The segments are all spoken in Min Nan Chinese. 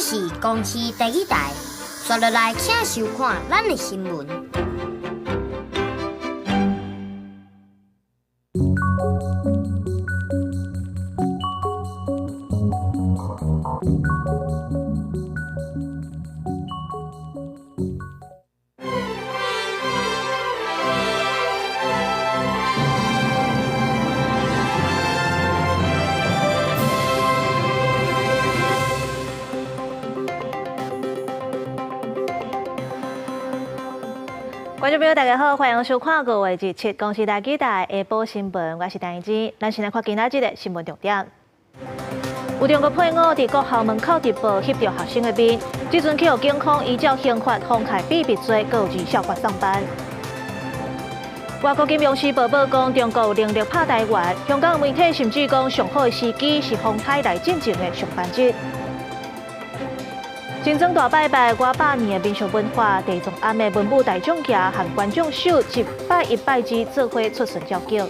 是公視第一台，刷落來請收看咱的新聞。觀眾朋友，大家好，歡迎收看5月27公視第一台下晡新聞，我是陳怡之。咱先來看今仔日的新聞重點。有中國配偶佇國校門口直播翕著學生的面，這陣去予警方依照刑法妨害秘密罪，閣有二少法送辦。外國金融時報報講，中國有能力拍台灣，香港媒體甚至講上好的時機是風颱來進前的上班日。新莊大拜拜，外百年的民俗文化，地藏庵的文武大將耆和觀眾手一擺一擺之做伙出巡醮轎。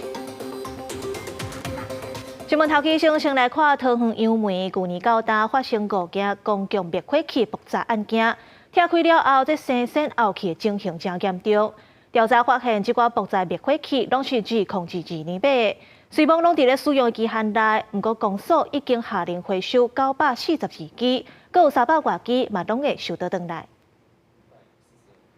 新聞頭起先，先來看桃園楊梅，舊年到今發生五件公共滅火器爆炸案件，拆開了後，這生鮮後去的情形誠嚴重。調查發現，這寡爆炸滅火器攏是2022年買的，雖罔攏佇咧使用的期限內，毋過公所已經下令回收942支。閣有300外支嘛，攏會收倒轉來。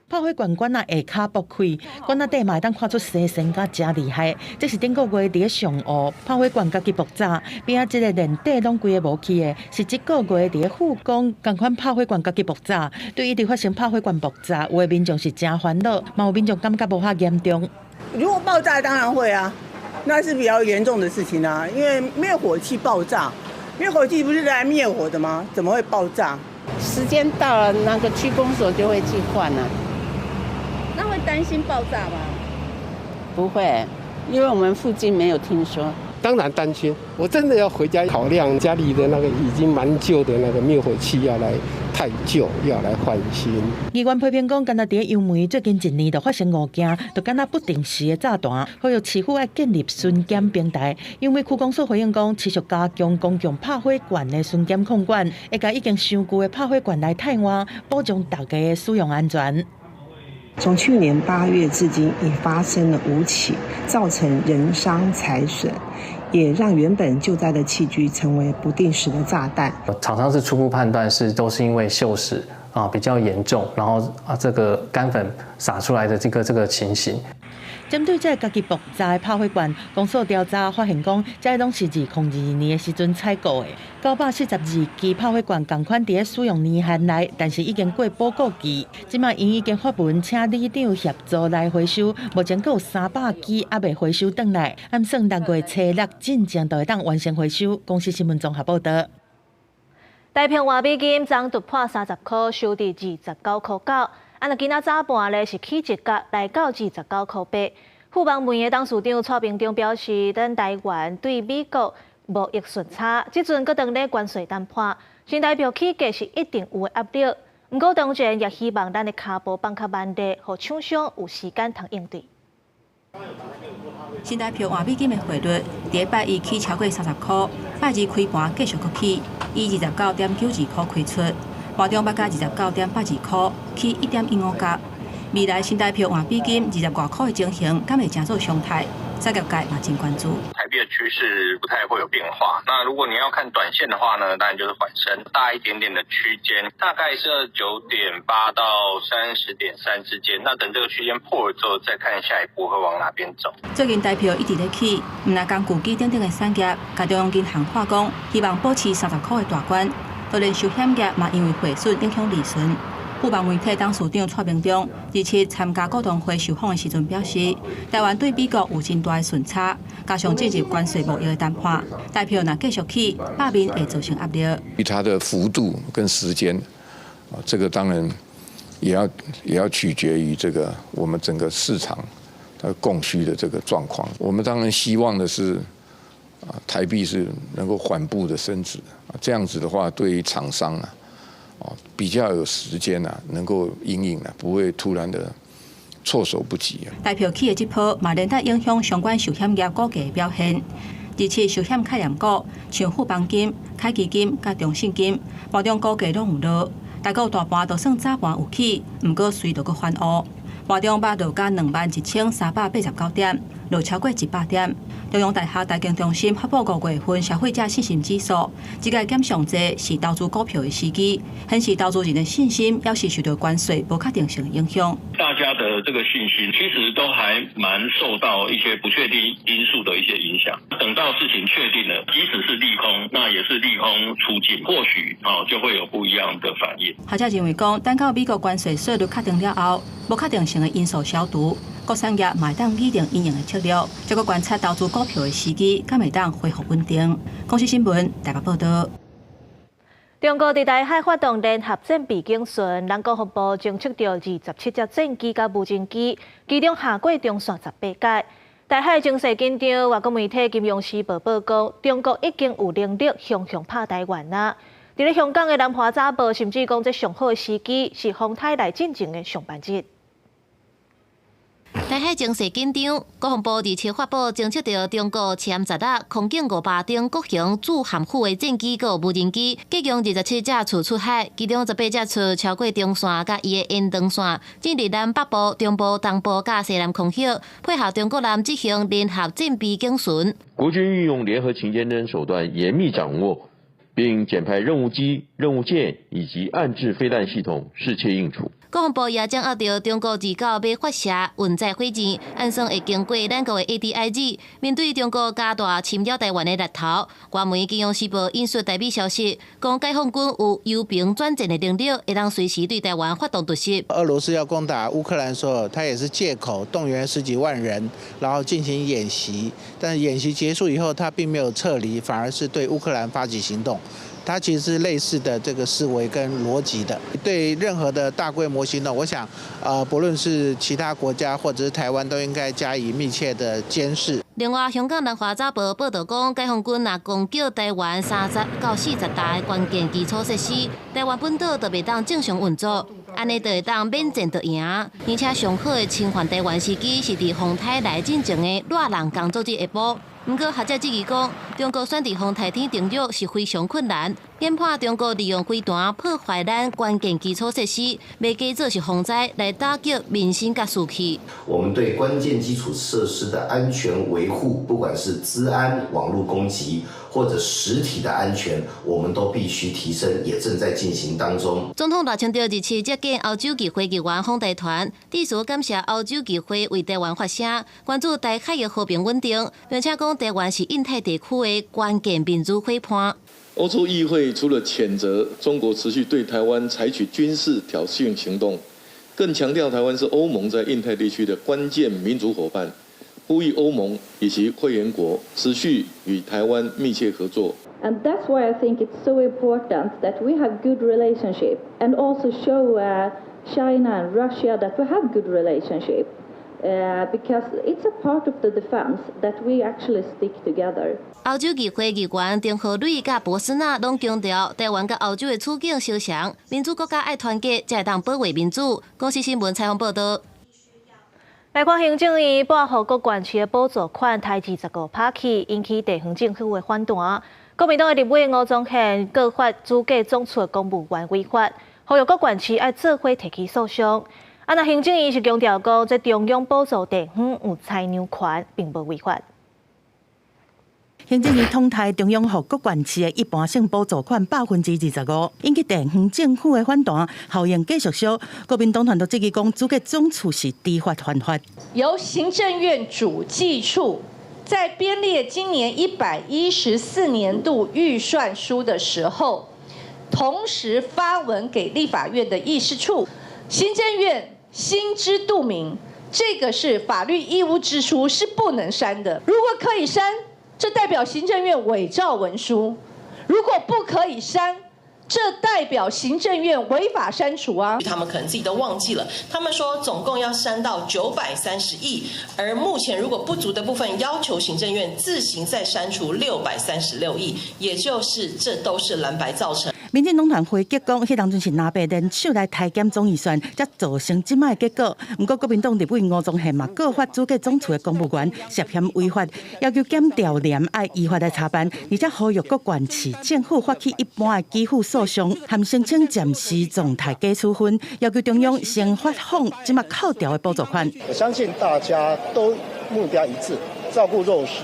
拍火罐罐仔下跤爆開，罐仔底嘛會當看出生鉎甲誠厲害。這是頂個月佇咧上湖拍火罐家己爆炸，邊仔這个連底攏規个無去的，是這個月佇咧富岡仝款拍火罐家己爆炸。對一直發生拍火罐爆炸，有的民眾是誠煩惱，嘛有民眾感覺無遐嚴重。如果爆炸當然會啊，那是比較嚴重的事情啊，因為滅火器爆炸。滅火器不是來滅火的嗎？怎麼會爆炸？時間到了，那個區公所就會去換了。那會擔心爆炸嗎？不會，因為我們附近沒有聽說。當然擔心，我真的要回家考量家裡的那個已經蠻舊的那個滅火器要來汰舊，要來換新。議員批評講，敢若佇咧楊梅最近一年就發生五件，就敢若不定時的炸彈，呼籲市府愛建立巡檢平台。楊梅區公所回應講，持續加強公共拍火罐的巡檢控管，會共已經傷舊的拍火罐來汰換，保障大家的使用安全。從去年8月至今，已發生了5起，造成人傷財損，也讓原本救災的器具成為不定時的炸彈。廠商是初步判斷是都是因為鏽蝕啊比較嚴重，然後啊這個乾粉灑出來的這個情形。針對這个家己爆炸的拍火罐，公所調查發現講，這攏是2022年的時陣採購的，942支拍火罐仝款佇咧使用年限內，但是已經過保固期。這馬𪜶已經發文請里長協助來回收，目前閣有300支猶未回收轉來，按算6月初6進前就會當完成回收。公視新聞綜合報導。台幣換美金昨突破30塊，收佇29.9塊。啊，若今仔早盤咧是起一角來到29.8塊。富邦媒的董事長蔡明忠表示，咱台灣對美國貿易順差，這陣閣當咧關稅談判，新台幣起價是一定有的壓力。毋過當前也希望咱的跤步放較慢咧，予廠商有時間通應對。新台幣換美金的匯率，佇拜一起超過30塊，拜二開盤繼續閣起，以29.92塊開出，盤中捌到29.82塊，起1.15角。未來新台幣換美金20外塊的情形，敢會成做常態？產業界嘛真關注。台幣的趨勢不太會有變化。那如果你要看短線的話呢，當然就是緩升大一點點的區間，大概是29.8到30.3之間。那等這個區間破了之後，再看下一步會往哪邊走。最近台幣一直咧起，毋但工具機等等的產業，共中央銀行話講，希望保持30塊的大關。當然，壽險業嘛因為匯損影響利潤。富邦媒體董事長蔡明忠日前參加股東會受訪的時陣表示，台灣對美國有真大的順差，加上進入關稅貿易的談判，台幣若繼續起，罷免會造成壓力。它的幅度跟時間，啊，這個當然也要取決於這個我們整個市場的供需的這個狀況。我們當然希望的是，啊，台幣是能夠緩步的升值，啊，這樣子的話，對於廠商啊，比較有時間啊，能夠因應啊，不會突然的措手不及啊。台幣起的這波嘛，連帶影響相關壽險業股價的表現。二七受險概念股，像富邦金、凱基金、佮中信金，盤中股價攏有落。台股大盤就算早盤有起，毋過隨著閣翻烏。盤中捌落甲21,389點，落超過100點。中央大學財經中心發布5月份消費者信心指數，這個減上濟是投資股票的時機，顯示投資人的信心猶是受著關稅無確定性的影響。大家的這個信心其實都還蠻受到一些不確定因素的一些影響。等到事情確定了，即使是利空，那也是利空出盡，或許哦就會有不一樣的反應。學者認為講，等到美國關稅稅率確定了後，無確定性的因素消除，各產業嘛會當擬定因應的策略，這個觀察投資股票的時機，敢會當恢復穩定。公視新聞台北報導。中國佇台海發動聯合戰備警巡，咱國防部偵測著27隻戰機佮無人機，其中下過中線18擺。台海情勢緊張，外國媒體《金融時報》報告，中國已經有能力雄雄拍台灣啦。佇咧香港的南華早報甚至講，這上好的時機是風颱來進前的上班日。台海情勢緊張，國防部27發布偵測著中國殲16、空警500等各型駐函府的戰機佮無人機，計共27隻次出海，其中18隻次超過中線佮伊的延長線，進入咱北部、中部、東部佮西南空域，配合中國艦執行聯合戰備警巡。國軍運用聯合勤監偵手段，嚴密掌握，並檢派任務機、任務艦以及岸置飛彈系統適切應處。國防部也掌握著中國29欲發射運載火箭，按算會經過咱國的 ADIZ。面對中國加大侵擾台灣的力頭，外媒《金融時報》引述台美消息，講解放軍有由平轉戰的能力，會當隨時對台灣發動突襲。俄羅斯要攻打烏克蘭的時候，他也是借口動員十幾萬人，然後進行演習。但演習結束以後，他並沒有撤離，反而是對烏克蘭發起行動。它其實是類似的這個思維跟邏輯的。對任何的大規模行動，我想，不論是其他國家或者是台灣，都應該加以密切的監視。另外，香港南華早報報導講，解放軍若攻擊台灣30到40大的關鍵基礎設施，台灣本島就袂當正常運作，按呢就會當免戰就贏。而且上好的侵犯台灣時機是佇風颱來進前的熱人工作日下晡。毋過學者質疑講，中國選佇風颱天登陸是非常困難，研判中國利用飛彈破壞咱關鍵基礎設施，欲假做是風災來打擊民心佮士氣。我們對關鍵基礎設施的安全維護，不管是資安、網路攻擊或者實體的安全，我們都必須提升，也正在進行當中。總統賴清德27接見歐洲議會議員訪台團，致辭感謝歐洲議會為台灣發聲，關注台海的和平穩定，並且講台灣是印太地區的關鍵民主伙伴。歐洲議會除了譴責中國持續對台灣採取軍事挑釁行動，更強調台灣是歐盟在印太地區的關鍵民主夥伴，呼籲歐盟以及會員國持續與台灣密切合作。 And that's why I think it's so important that we have good relationship and also show China and Russia that we have good relationship. Because it's a part of the defense that we actually stick together. 歐洲議會議員丁何蕊佮博斯納攏強調，台灣佮歐洲的處境相像，民主國家愛團結，才會當保衛民主。公視新聞採訪報導。來看行政院撥予各縣市的補助款，刣25%去，引起地方政府的反彈。國民黨的立委吳宗憲告發主計總處的公務員違法，呼籲各縣市愛做伙提起訴訟。啊，若行政院是強調講，這中央補助地方有裁量權，並無違法。行政院統刣中央予各縣市的一般性補助款25%，引起地方政府的反彈，效應繼續燒。國民黨團就質疑講，主計總處是知法犯法。由行政院主計處在編列今年114年度預算書的時候，同時發文給立法院的議事處，行政院心知肚明，這個是法律義務支出，是不能刪的。如果可以刪，這代表行政院偽造文書；如果不可以刪，這代表行政院違法刪除啊！他們可能自己都忘記了，他們說總共要刪到930億，而目前如果不足的部分，要求行政院自行再刪除636億，也就是這都是藍白造成。民進黨團回擊講，彼當陣是藍白聯手來裁減總預算，才造成這擺的結果。毋過國民黨立委吳宗憲嘛告發主計總處的公務員涉嫌違法，要求檢調廉愛依法來查辦，而且呼籲各縣市政府發起一般的給付訴訟，含申請暫時狀態解處分，要求中央先發放這馬扣掉的補助款。我相信大家都目標一致，照顧弱勢、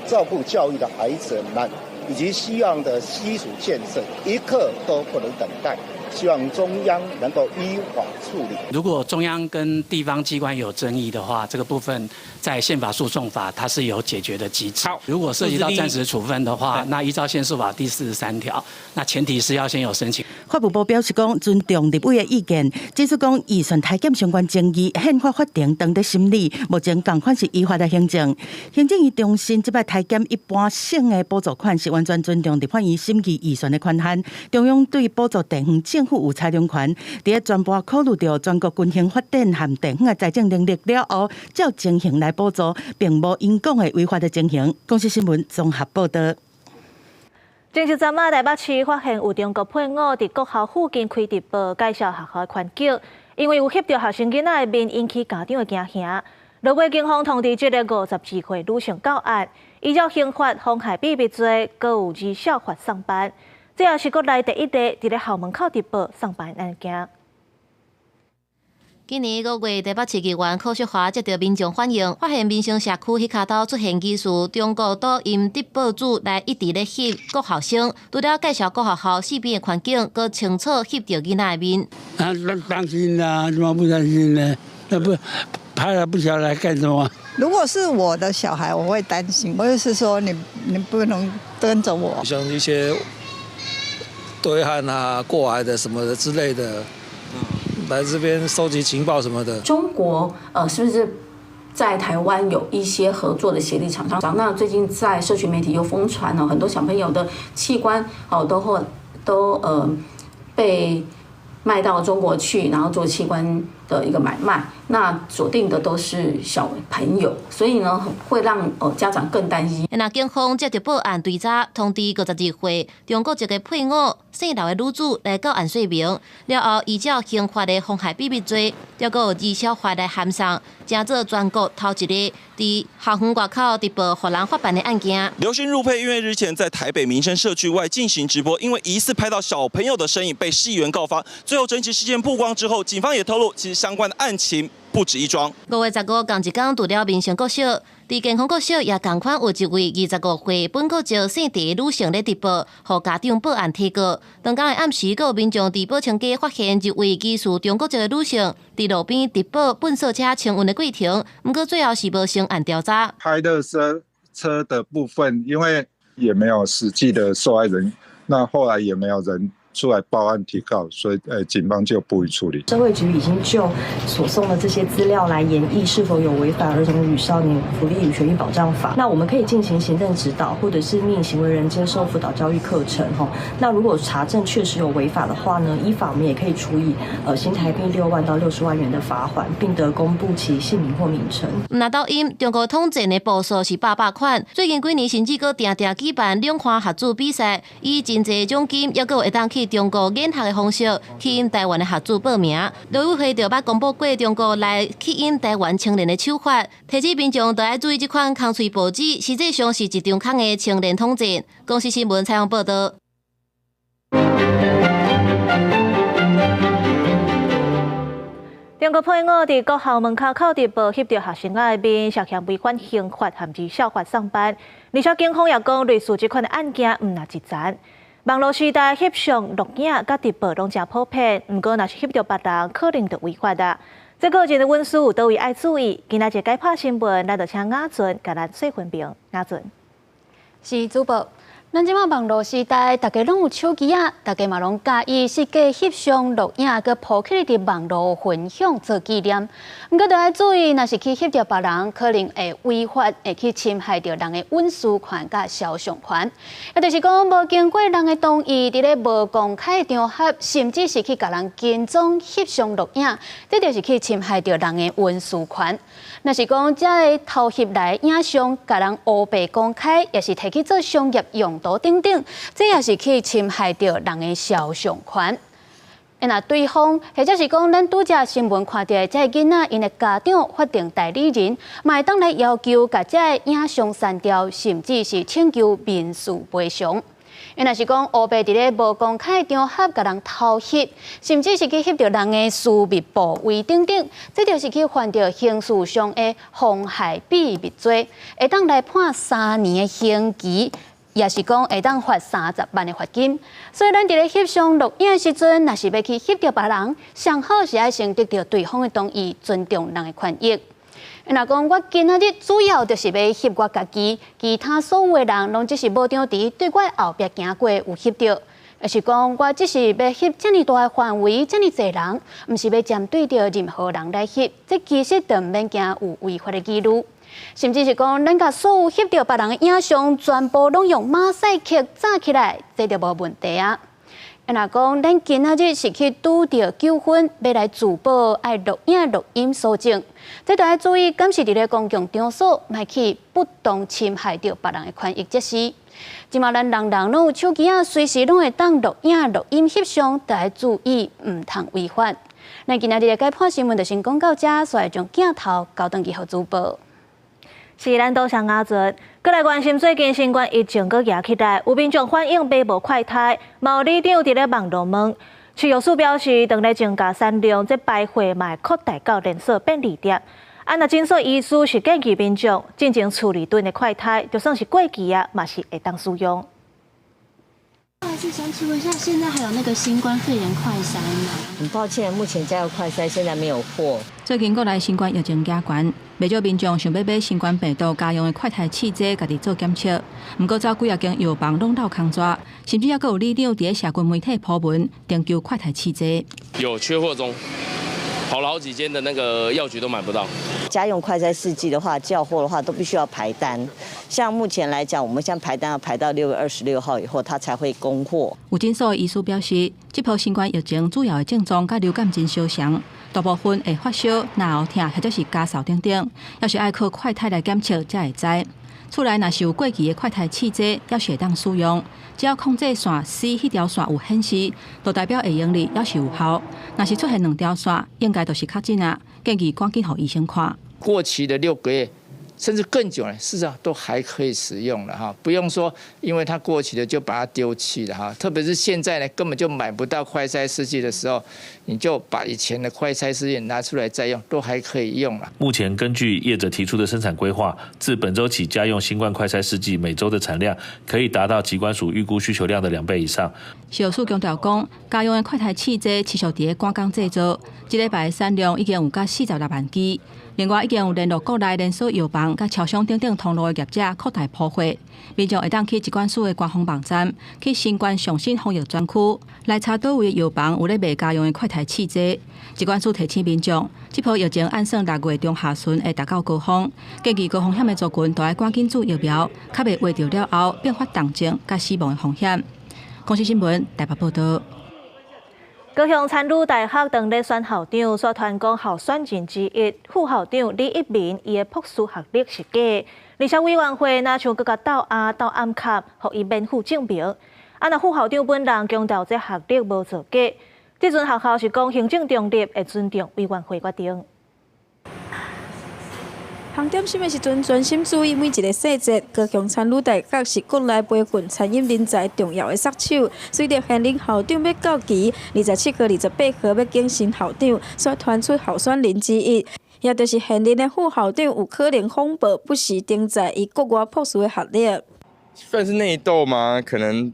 照顧教育的孩子們，以及需要的基礎建設，一刻都不能等待。希望中央能夠依法處理。如果中央跟地方機關有爭議的話，這個部分在憲法訴訟法它是有解決的機制。如果涉及到暫時處分的話，那依照憲訴法第43條，那前提是要先有申請。法務部表示講尊重立委的意見，指出講預算裁減相關爭議，憲法法庭當咧審理，目前仝款是依法來行政。行政院重申，這擺裁減一般性的補助款是完全尊重立法院審議預算的權限。中央對補助地方政府有裁量權，佇全盤考慮著全國均衡發展和地方的財政能力了後，照情形來補助，並無𪜶講的違法的情形。公視新聞綜合報導。前一陣仔，台北市發現有中國配偶佇國校附近開直播介紹學校的環境，因為有翕著學生囡仔的面，引起家長的驚嚇。落尾警方通緝這个52歲女性到案，依照刑法妨害秘密罪，閣有兒少法送辦。這也是國內第一例佇咧校門口直播送辦案件。今年5月，台北市議員柯淑華接著民眾反映，發現民生社區彼跤頭出現疑似中國抖音直播主來一直咧翕國學生，除了介紹國學校四邊的環境，閣清楚翕著囡仔的面。啊，擔心啊，怎麼不擔心呢？那不拍了不曉得來幹什麼？如果是我的小孩，我會擔心。我就是說你，你不能跟着我。像一些對岸啊過來的什麼的之類的。來這邊收集情報什麼的。中國是不是在台灣有一些合作的協力廠商？那最近在社群媒體又瘋傳了很多小朋友的器官哦，都會都被賣到中國去，然後做器官的一個買賣。那鎖定的都是小朋友，所以呢，會讓家長更擔心。那警方接著報案追查，通知52歲中國籍的配偶姓劉的女子來到案說明，了後依照刑法的妨害秘密罪，閣有兒少法來函送，成做全國頭一個佇校園外口直播予人法辦的案件。劉姓入配，因為日前在台北民生社區外進行直播，因為疑似拍到小朋友的身影，被市議員告發。最後整起事件曝光之後，警方也透露，其實相關的案情不止一樁。5月15仝一工，除了民生國小，佇健康國小也仝款有一位25歲本國籍姓鄭的女性咧直播，予家長報案提告。當天的暗時，閣有民眾佇寶清街發現一位疑似中國籍的女性佇路邊直播糞掃車清運的過程，毋過最後是無成案調查。拍垃圾車的部分，因為也沒有實際的受害人，那後來也沒有人出來報案提告，所以警方就不予處理。社會局已經就所送的這些資料來研議是否有違反兒童與少年福利與權益保障法。那我們可以進行行政指導，或者是命行為人接受輔導教育課程。那如果查證確實有違法的話呢，依法我們也可以處以新台幣6萬到60萬元的罰鍰，並得公布其姓名或名稱。那抖音中國統戰的步數是百百款，最近幾年甚至閣定定舉辦兩岸學子比賽，以真濟獎金，猶閣有會當去中國研學的方式，吸引台灣的學子報名。陸委會就捌公布過中國來吸引台灣青年的手法，提醒民眾著愛注意這款空喙報紙，實際上是一張空的青年統戰。公視新聞採訪報導。中國配偶佇國校門跤口直播翕著學生仔的面，涉嫌違反刑法和兒少法送辦。而且警方也講，類似這款的案件毋但一棧。網路時代翕相、錄影佮直播攏誠普遍，毋過若是翕著別人，可能就違法啦。這個人的隱私有佗位愛注意。今仔日解剖新聞，咱就請雅純共咱細分明。雅純是主播。咱這馬網路時代，大家攏有手機仔，大家嘛攏佮意設計翕相、錄影，閣 po 起來佇網路分享做紀念。毋過，著愛注意，若是去翕著別人，可能會違法，會去侵害著人的隱私權佮肖像權。也就是講，無經過人的同意，佇咧無公開的場合，甚至是去共人跟蹤翕相錄影，這就是去侵害著人的隱私權。若是講這个偷翕來的影像，共人烏白公開，抑是提去做商業用用途等等，這也是去侵害著人的肖像權。若對方或者是講，咱拄才新聞看著的這个囡仔，𪜶的家長、法定代理人，嘛會當來要求共這个影像刪掉，甚至是請求民事賠償。若是講烏白佇咧無公開場合共人偷翕，甚至是去翕著人的私密部位等等，這就是去犯著刑事上的妨害秘密罪，會當來判3年的刑期。也是講會當罰30萬的罰金，所以咱佇咧翕相錄影的時陣，若是欲去翕著別人，上好是愛先得著對方的同意，尊重人的權益。若講我今仔日主要就是欲翕我家己，其他所有的人攏只是無著佇對我後壁行過有翕著，抑是講我只是欲翕遮爾大的範圍，遮爾濟人，毋是欲針對著任何人來翕，這其實就毋免驚有違法的疑慮。甚至是講，咱共所有翕著別人的影像，全部攏用馬賽克罩起來，這就無問題啊。若講咱今仔日是去拄著糾紛，欲來自保，愛錄影錄音搜證，這就愛注意，敢是佇咧公共場所，莫去不當侵害著別人的權益設施。這馬咱人人攏有手機仔，隨時攏會當錄影錄音翕相，就愛注意，毋通違法。咱今仔日的解盤新聞就先講到這，煞會將鏡頭交轉去予主播。是咱多謝阿准，閣來關心最近新冠疫情閣夯起來，有民眾反映買無快篩，嘛有里長佇咧網路問，市藥署表示，當咧增加產量，這排貨嘛會擴大到連鎖便利店。啊，若診所醫師是建議民眾進前處理囤的快篩，就算是過期啊，嘛是會當使用。不好意思，想請問一下，現在還有那個新冠肺炎快篩嗎？很抱歉，目前家用快篩現在沒有貨。最近國內新冠疫情加懸，袂少民眾想欲買新冠病毒家用的快篩試劑，家己做檢測。毋過走幾仔間藥房攏落空逝，甚至猶閣有里長佇咧社群媒體 po 文，徵求快篩試劑。有缺貨中，跑了好幾間的那個藥局都買不到。家用快篩試劑的話，叫貨的話都必須要排單。像目前來講，我們現在排單要排到6月26號以後，它才會供貨。有診所醫師表示，這波新冠疫情主要的症狀佮流感真相像，大部分會發燒、咽喉疼或者是咳嗽等等，猶是愛靠快篩來檢測才會知。厝內若是有過期的快篩試劑，猶是會當使用。只要控制線 C 彼條線有顯示，就代表會用得，猶是有效。若是出現兩條線，應該就是確診啊，建議趕緊予醫生看。過期的6個月，甚至更久呢，事實上都還可以使用了哈，不用說因為它過期了就把它丟棄了哈。特別是現在呢，根本就買不到快篩試劑的時候，你就把以前的快篩試劑拿出來再用，都還可以用了。目前根據業者提出的生產規劃，自本週起家用新冠快篩試劑每週的產量可以達到疾管署預估需求量的2倍以上。食藥署強調講，家用的快篩試劑持續佇咧趕工製造，這禮拜的產量已經有到46萬支。另外，已經有聯絡國內連鎖藥房、佮超商等等通路的業者擴大鋪貨，民眾會當去疾管署的官方網站，去新冠上新防疫專區來查佗位的藥房有咧賣家用的快篩試劑。疾管署提醒民眾，這波疫情按算6月中下旬會達到高峰，建議高風險的族群都愛趕緊注疫苗，較袂患著了後變發重症佮死亡的風險。公視新聞台北報導。高雄餐旅大學當咧選校長，煞傳講候選人之一副校長李一鳴，伊的博士學歷是假，而且委員會若像閣共鬥壓鬥暗崁，予伊免付證明。啊，若副校長本人強調這學歷無造假，這陣學校是講行政中立，會尊重委員會決定。航點心的時陣，專心注意每一个細節。高雄餐旅大學是國內培訓餐飲人才重要的殺手。隨著現任校長欲到期，27號、28號欲揀新校長，煞傳出候選人之一，也就是現任的副校長有可能謊報不實登載伊國外博士的學歷。算是內鬥嗎？可能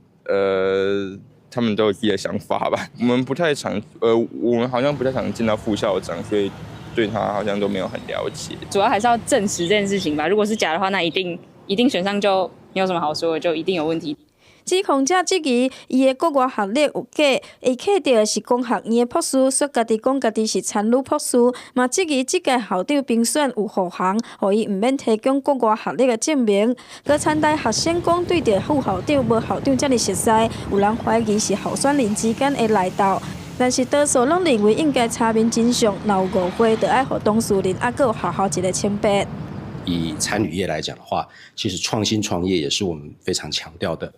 他們都有自己的想法吧。我們不太常，我們好像不太常見到副校長，所以對他好像都沒有很了解。主要還是要證實這件事情吧。如果是假的話，那一定一定選上就沒有什麼好說的，就一定有問題。指控者質疑伊的國外學歷有假，伊課著的是工學院的博士，煞家己講家己是餐旅博士，嘛質疑這屆校長評選有護航，予伊毋免提供國外學歷的證明。閣餐大學生講對著副校長無校長遮爾熟似，有人懷疑是候選人之間的內鬥。但是多數攏認為應該查明真相，若有誤會，就愛予當事人猶閣有學校一个清白。以餐旅業來講的話，其實創新創業也是我們非常強調的。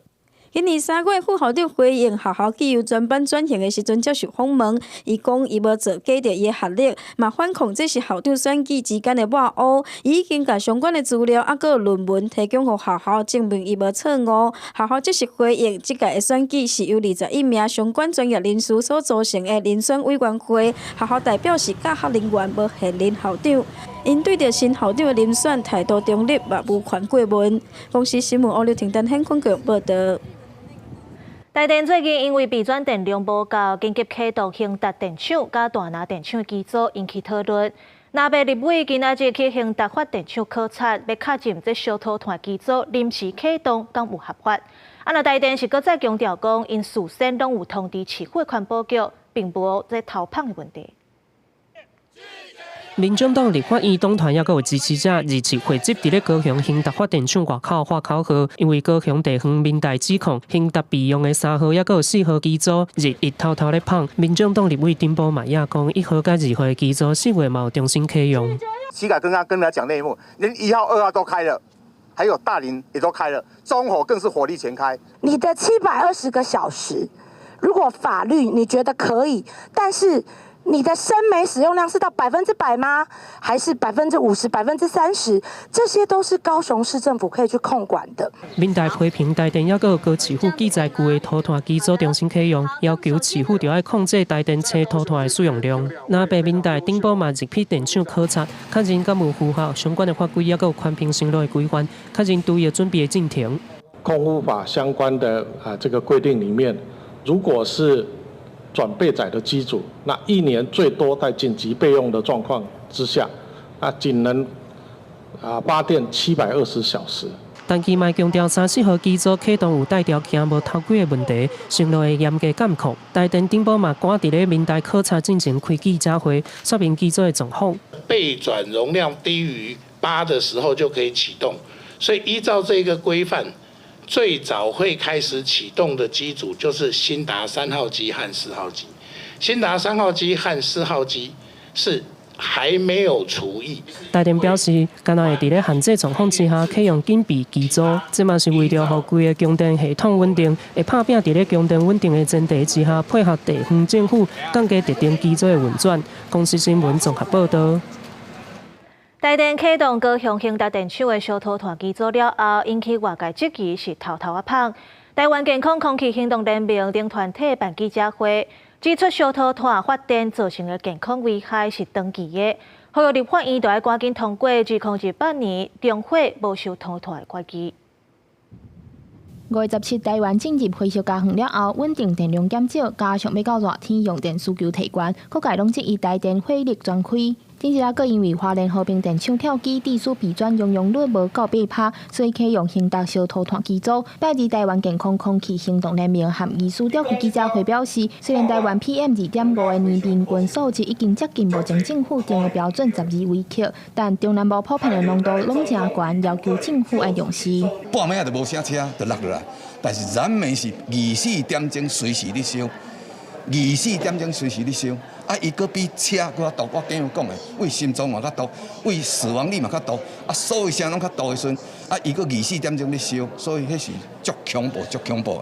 今年3月，副校長回應學校自由專班轉型的時陣接受訪問，伊講伊無造假著伊的學歷，嘛反控這是校長選舉之間的抹烏。伊已經共相關的資料猶閣有論文提供予學校，證明伊無錯誤。學校則是回應，這屆的選舉是由21名相關專業人士所組成的遴選委員會，學校代表是教學人員，無現任校長。𪜶對著新校長的遴選態度中立，嘛無權過問。公視新聞歐劉婷丹顯坤報導。台電最近因為備轉電量無夠，緊急啟動興達電廠佮大林電廠機組，引起討論。藍白立委今仔日去興達發電廠考察，欲確認這燒塗炭機組臨時啟動敢有合法。啊，若台電是閣再強調講，𪜶事先攏有通知市府的環保局，並無這偷麭的問題。民進黨立法院黨團猶閣有支持者27匯集佇咧高雄興達發電廠外口喊口號，因為高雄地方民代指控興達備用的3號猶閣有4號機組日日偷偷咧麭。民進黨立委丁寶嘛也講，1號佮2號的機組4月嘛有重新啟用。乞改剛剛跟大家講內幕，連1號、2號都開了，還有大林也都開了，中火更是火力全開。你的720個小時，如果法律你覺得可以，但是你的生煤使用量是到100%嗎？還是50%、30%？這些都是高雄市政府可以去控管的。民代批評台電猶閣有高市府記載舊的塗炭機組重新啟用，要求市府著愛控制台電生塗炭的使用量。藍白民代頂埔嘛入去電廠考察，確認敢有符合相關的法規，猶閣有環評承諾的規範，確認拄業準備的進程。空污法相關的啊這個規定裡面，如果是轉備載的機組，那一年最多在緊急備用的狀況之下，啊，僅能啊發電720小時。但伊嘛強調，三四號機組啟動有帶條件無偷窺的問題，承諾會嚴格監控。台電頂埔嘛趕佇咧民代考察進前開記者會，說明機組的狀況。備轉容量低於8的時候就可以啟動，所以依照這個規範，最早會開始啟動的機組就是興達3號機和4號機。興達3號機和4號機是還沒有除役。台電表示，敢若會佇咧限制狀況之下啟用緊備機組，這嘛是為著予規个供電系統穩定，會拍拚佇咧供電穩定的前提之下，配合地方政府降低特定機組的運轉。公視新聞綜合報導。台電啟動高雄興達電廠的燒塗炭機組了後，引起外界質疑是偷偷仔麭。台灣健康空氣行動聯盟等團體辦記者會，指出燒塗炭發電造成的健康危害是長期的，呼籲立法院著愛趕緊通過2028年重火無燒塗炭的決議。5月17，台灣進入灰色家園了後，穩定電量減少，加上欲到熱天用電需求提懸，各界攏質疑台電火力全開。頂一下，閣因為花蓮和平電廠跳機，致使備轉容用率無夠8%，所以啟用興達燒塗炭機組。拜二，台灣健康空氣行動聯盟和醫師召開記者會表示，雖然台灣 PM 2.5的年平均數值已經接近目前政府定的標準12微克，但中南部普遍的濃度攏誠懸，要求政府愛重視。半暝仔就無啥車，就落落來，但是燃煤是24點鐘隨時咧燒，24點鐘隨時咧燒。啊，伊閣比車閣較毒，我剛有講的，對心臟嘛較毒，對死亡率嘛較毒，啊，所有啥攏較毒的時陣，啊，伊閣24點鐘咧燒，所以彼是足恐怖、足恐怖的。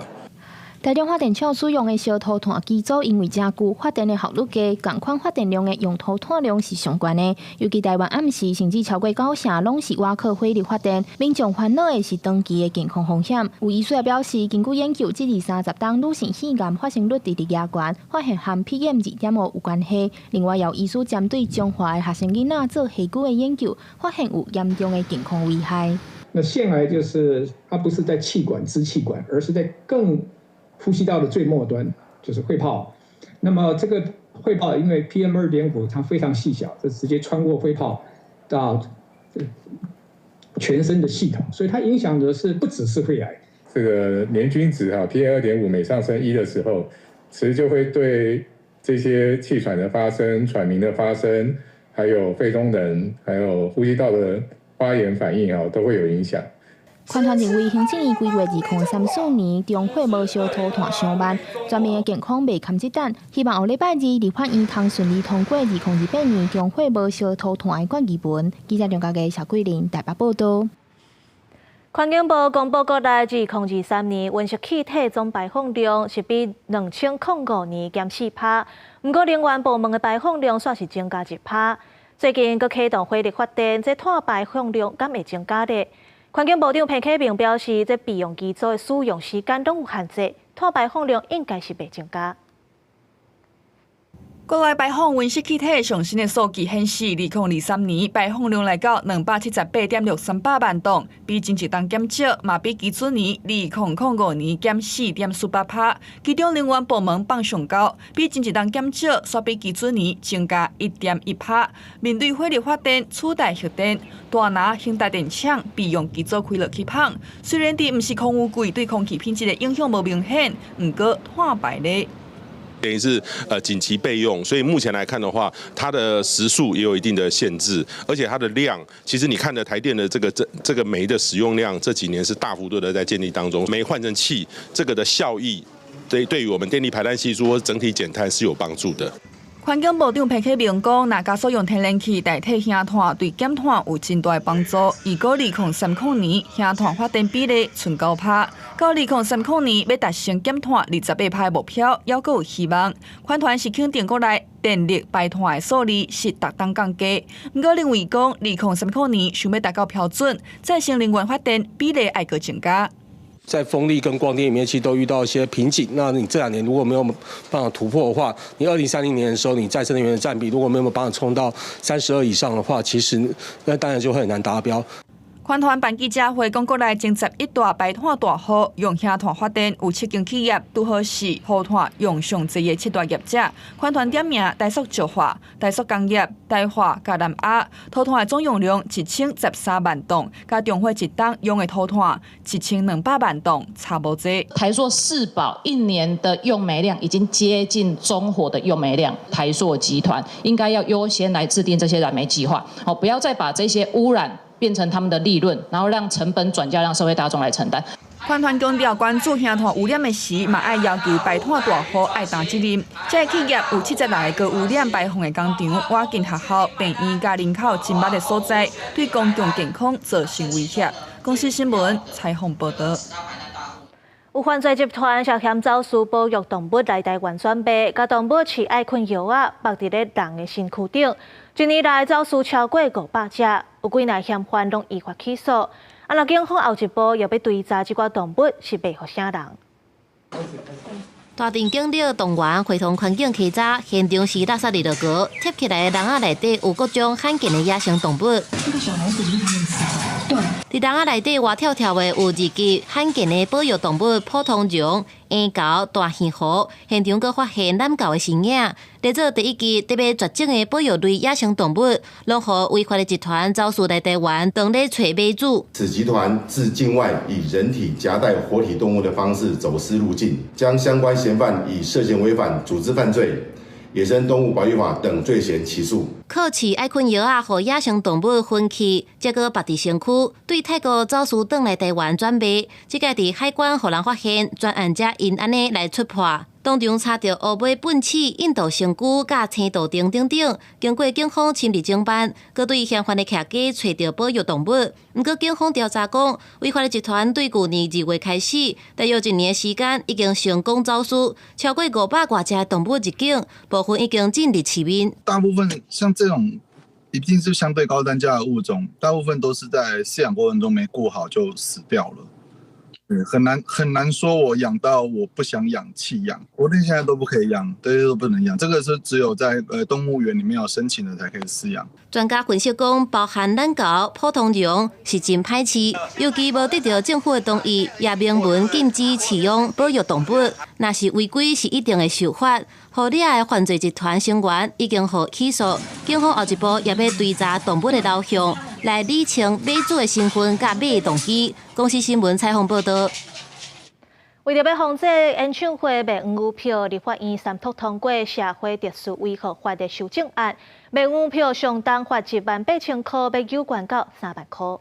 台中發電廠使用的燒塗炭機組，因為誠舊，發電的效率低，仝款發電量的用塗炭量是上懸的。尤其台灣暗時甚至超過九成攏是倚靠火力發電，民眾煩惱的是長期的健康風險。有醫師也表示，根據研究，這20-30冬女性肺癌發生率直直加懸，發現和 PM 2.5有關係。另外，有醫師針對彰化的學生囡仔做下久的研究，發現有嚴重的健康危害。那腺癌就是它不是在氣管、支氣管，而是在更呼吸道的最末端，就是肺泡。那麼這個肺泡，因為 PM 2.5它非常細小，就直接穿過肺泡到全身的系統，所以它影響的是不只是肺癌。這個年均值哈 PM 2.5每上升1的時候，其實就會對這些氣喘的發生、喘鳴的發生，還有肺功能，還有呼吸道的發炎反應啊，都會有影響。環團認為，行政院規劃2034年重火無燒塗炭上萬，全民的健康袂堪這等。希望後禮拜二立法院通順利通過2028年重火無燒塗炭的決議文。記者梁家傑、邵桂玲台北報導。環境部公布國內2023年溫室氣體總排放量是比2005年減4%，毋過能源部門的排放量煞是增加1%。最近閣啟動火力發電，這碳排放量敢會增加咧？環境部長彭啟明表示，這備用機組的使用時間攏有限制，碳排放量應該是袂增加。國內排放溫室氣體上新的數據顯示，2023年排放量來到278.63百萬噸，比前一冬減少，嘛比基準年2005年減4.48%。其中能源部門放上高，比前一冬減少，煞比基準年增加1.1%。面對火力發電、取代核電、大拿興達電廠備用機組開落去放，雖然佇毋是空污季對空氣品質的影響無明顯，毋過碳排咧。等於是緊急備用，所以目前來看的話，它的時數也有一定的限制，而且它的量，其實你看的台電的這個煤的使用量，這幾年是大幅度的在建立當中，煤換成氣，這個的效益對於我們電力排碳係數或整體減碳是有幫助的。環境部長彭啟明講，若加速用天然氣代替煤炭，對減碳有真大的幫助。預估2030年煤炭發電比例賰9%，到2030年欲達成減碳28%的目標，猶閣有希望。環團是肯定國內電力排碳的數字是逐冬降低，毋過認為講2030年想欲達到標準，再生能源發電比例愛閣增加。在風力跟光電裡面，其實都遇到一些瓶頸。那你這兩年如果沒有辦法突破的話，你2030年的時候，你再生能源的佔比如果沒有辦法衝到32以上的話，其實那當然就會很難達標。環團辦記者會講，國內前11大排碳大戶用煤炭發電，有七間企業拄好是烏炭用上濟的七大業者。環團點名台塑石化、台塑工業、台化佮南亞，塗炭的總用量1013萬噸，佮中火一冬用的塗炭1200萬噸，差無濟。台塑四寶一年的用煤量已經接近中火的用煤量，台塑集團應該要優先來制定這些燃煤計劃，哦，不要再把這些污染變成他們的利潤，然後讓成本轉嫁，讓社會大眾來承擔。環團強調，關注煤炭污染的時，嘛愛要求排碳大戶愛擔責任。這個企業有76個高污染排放的工廠，倚近學校、病院佮人口真密的所在，對公共健康造成威脅。公視新聞採訪報道。有犯罪集團涉嫌走私保育動物來台灣轉賣，共動物飼愛困藥仔，縛佇咧人的身軀頂。一年來走私超過500隻，有幾若嫌犯攏依法起訴。啊，若警方後一步欲欲追查這寡動物是賣予啥人？大陣景德動員會同環境稽查，現場是垃圾日落橋，貼起來的籠仔內底有各種罕見的野生動物。這個小老鼠就是他們吃的。對。佇籠仔內底活跳跳的有二級罕見的保育動物普通熊、鼴猴、大耳狐，現場閣發現懶猴的身影。列做第一級特別絕種的保育類野生動物，攏予違法的集團走私來台灣，當咧揣買主。此集團自境外以人體夾帶活體動物的方式走私入境，將相關嫌犯以涉嫌違反組織犯罪、野生動物保育法等罪嫌起訴。靠飼愛睏藥仔，予野生動物昏去，才閣縛佇身軀，對泰國走私轉來台灣轉賣。這個佇海關予人發現，專案才因按呢來出破。當場查著烏尾糞鼠、印度星龜、佮青豆丁等等，經過警方親自偵辦，閣對嫌犯的徛家揣著保育動物。毋過警方調查講，違法的集團對舊年2月開始，大約一年時間，已經成功走私超過500外隻動物入境，部分已經進入市面。大部分像這種一定是相對高單價的物種，大部分都是在飼養過程中沒顧好就死掉了。對，很難很難說，我養到我不想養棄養，國內現在都不可以養，對，都不能養。這個是只有在動物園裡面有申請的才可以飼養。專家分析講，包含懶猴、普通熊是真歹飼，尤其無得著政府的同意，也明文禁止飼養保育動物，若是違規是一定會受罰。予掠的犯罪集團成員已經予起訴，警方後一步也欲追查動物的流向，來理清買主的身份佮買的動機。公視新聞採訪報道。為著欲防止演唱會賣黃牛票，立法院三讀通過社會秩序維護法的修正案，賣黃牛票上重罰1萬8千箍，欲懸到3萬箍。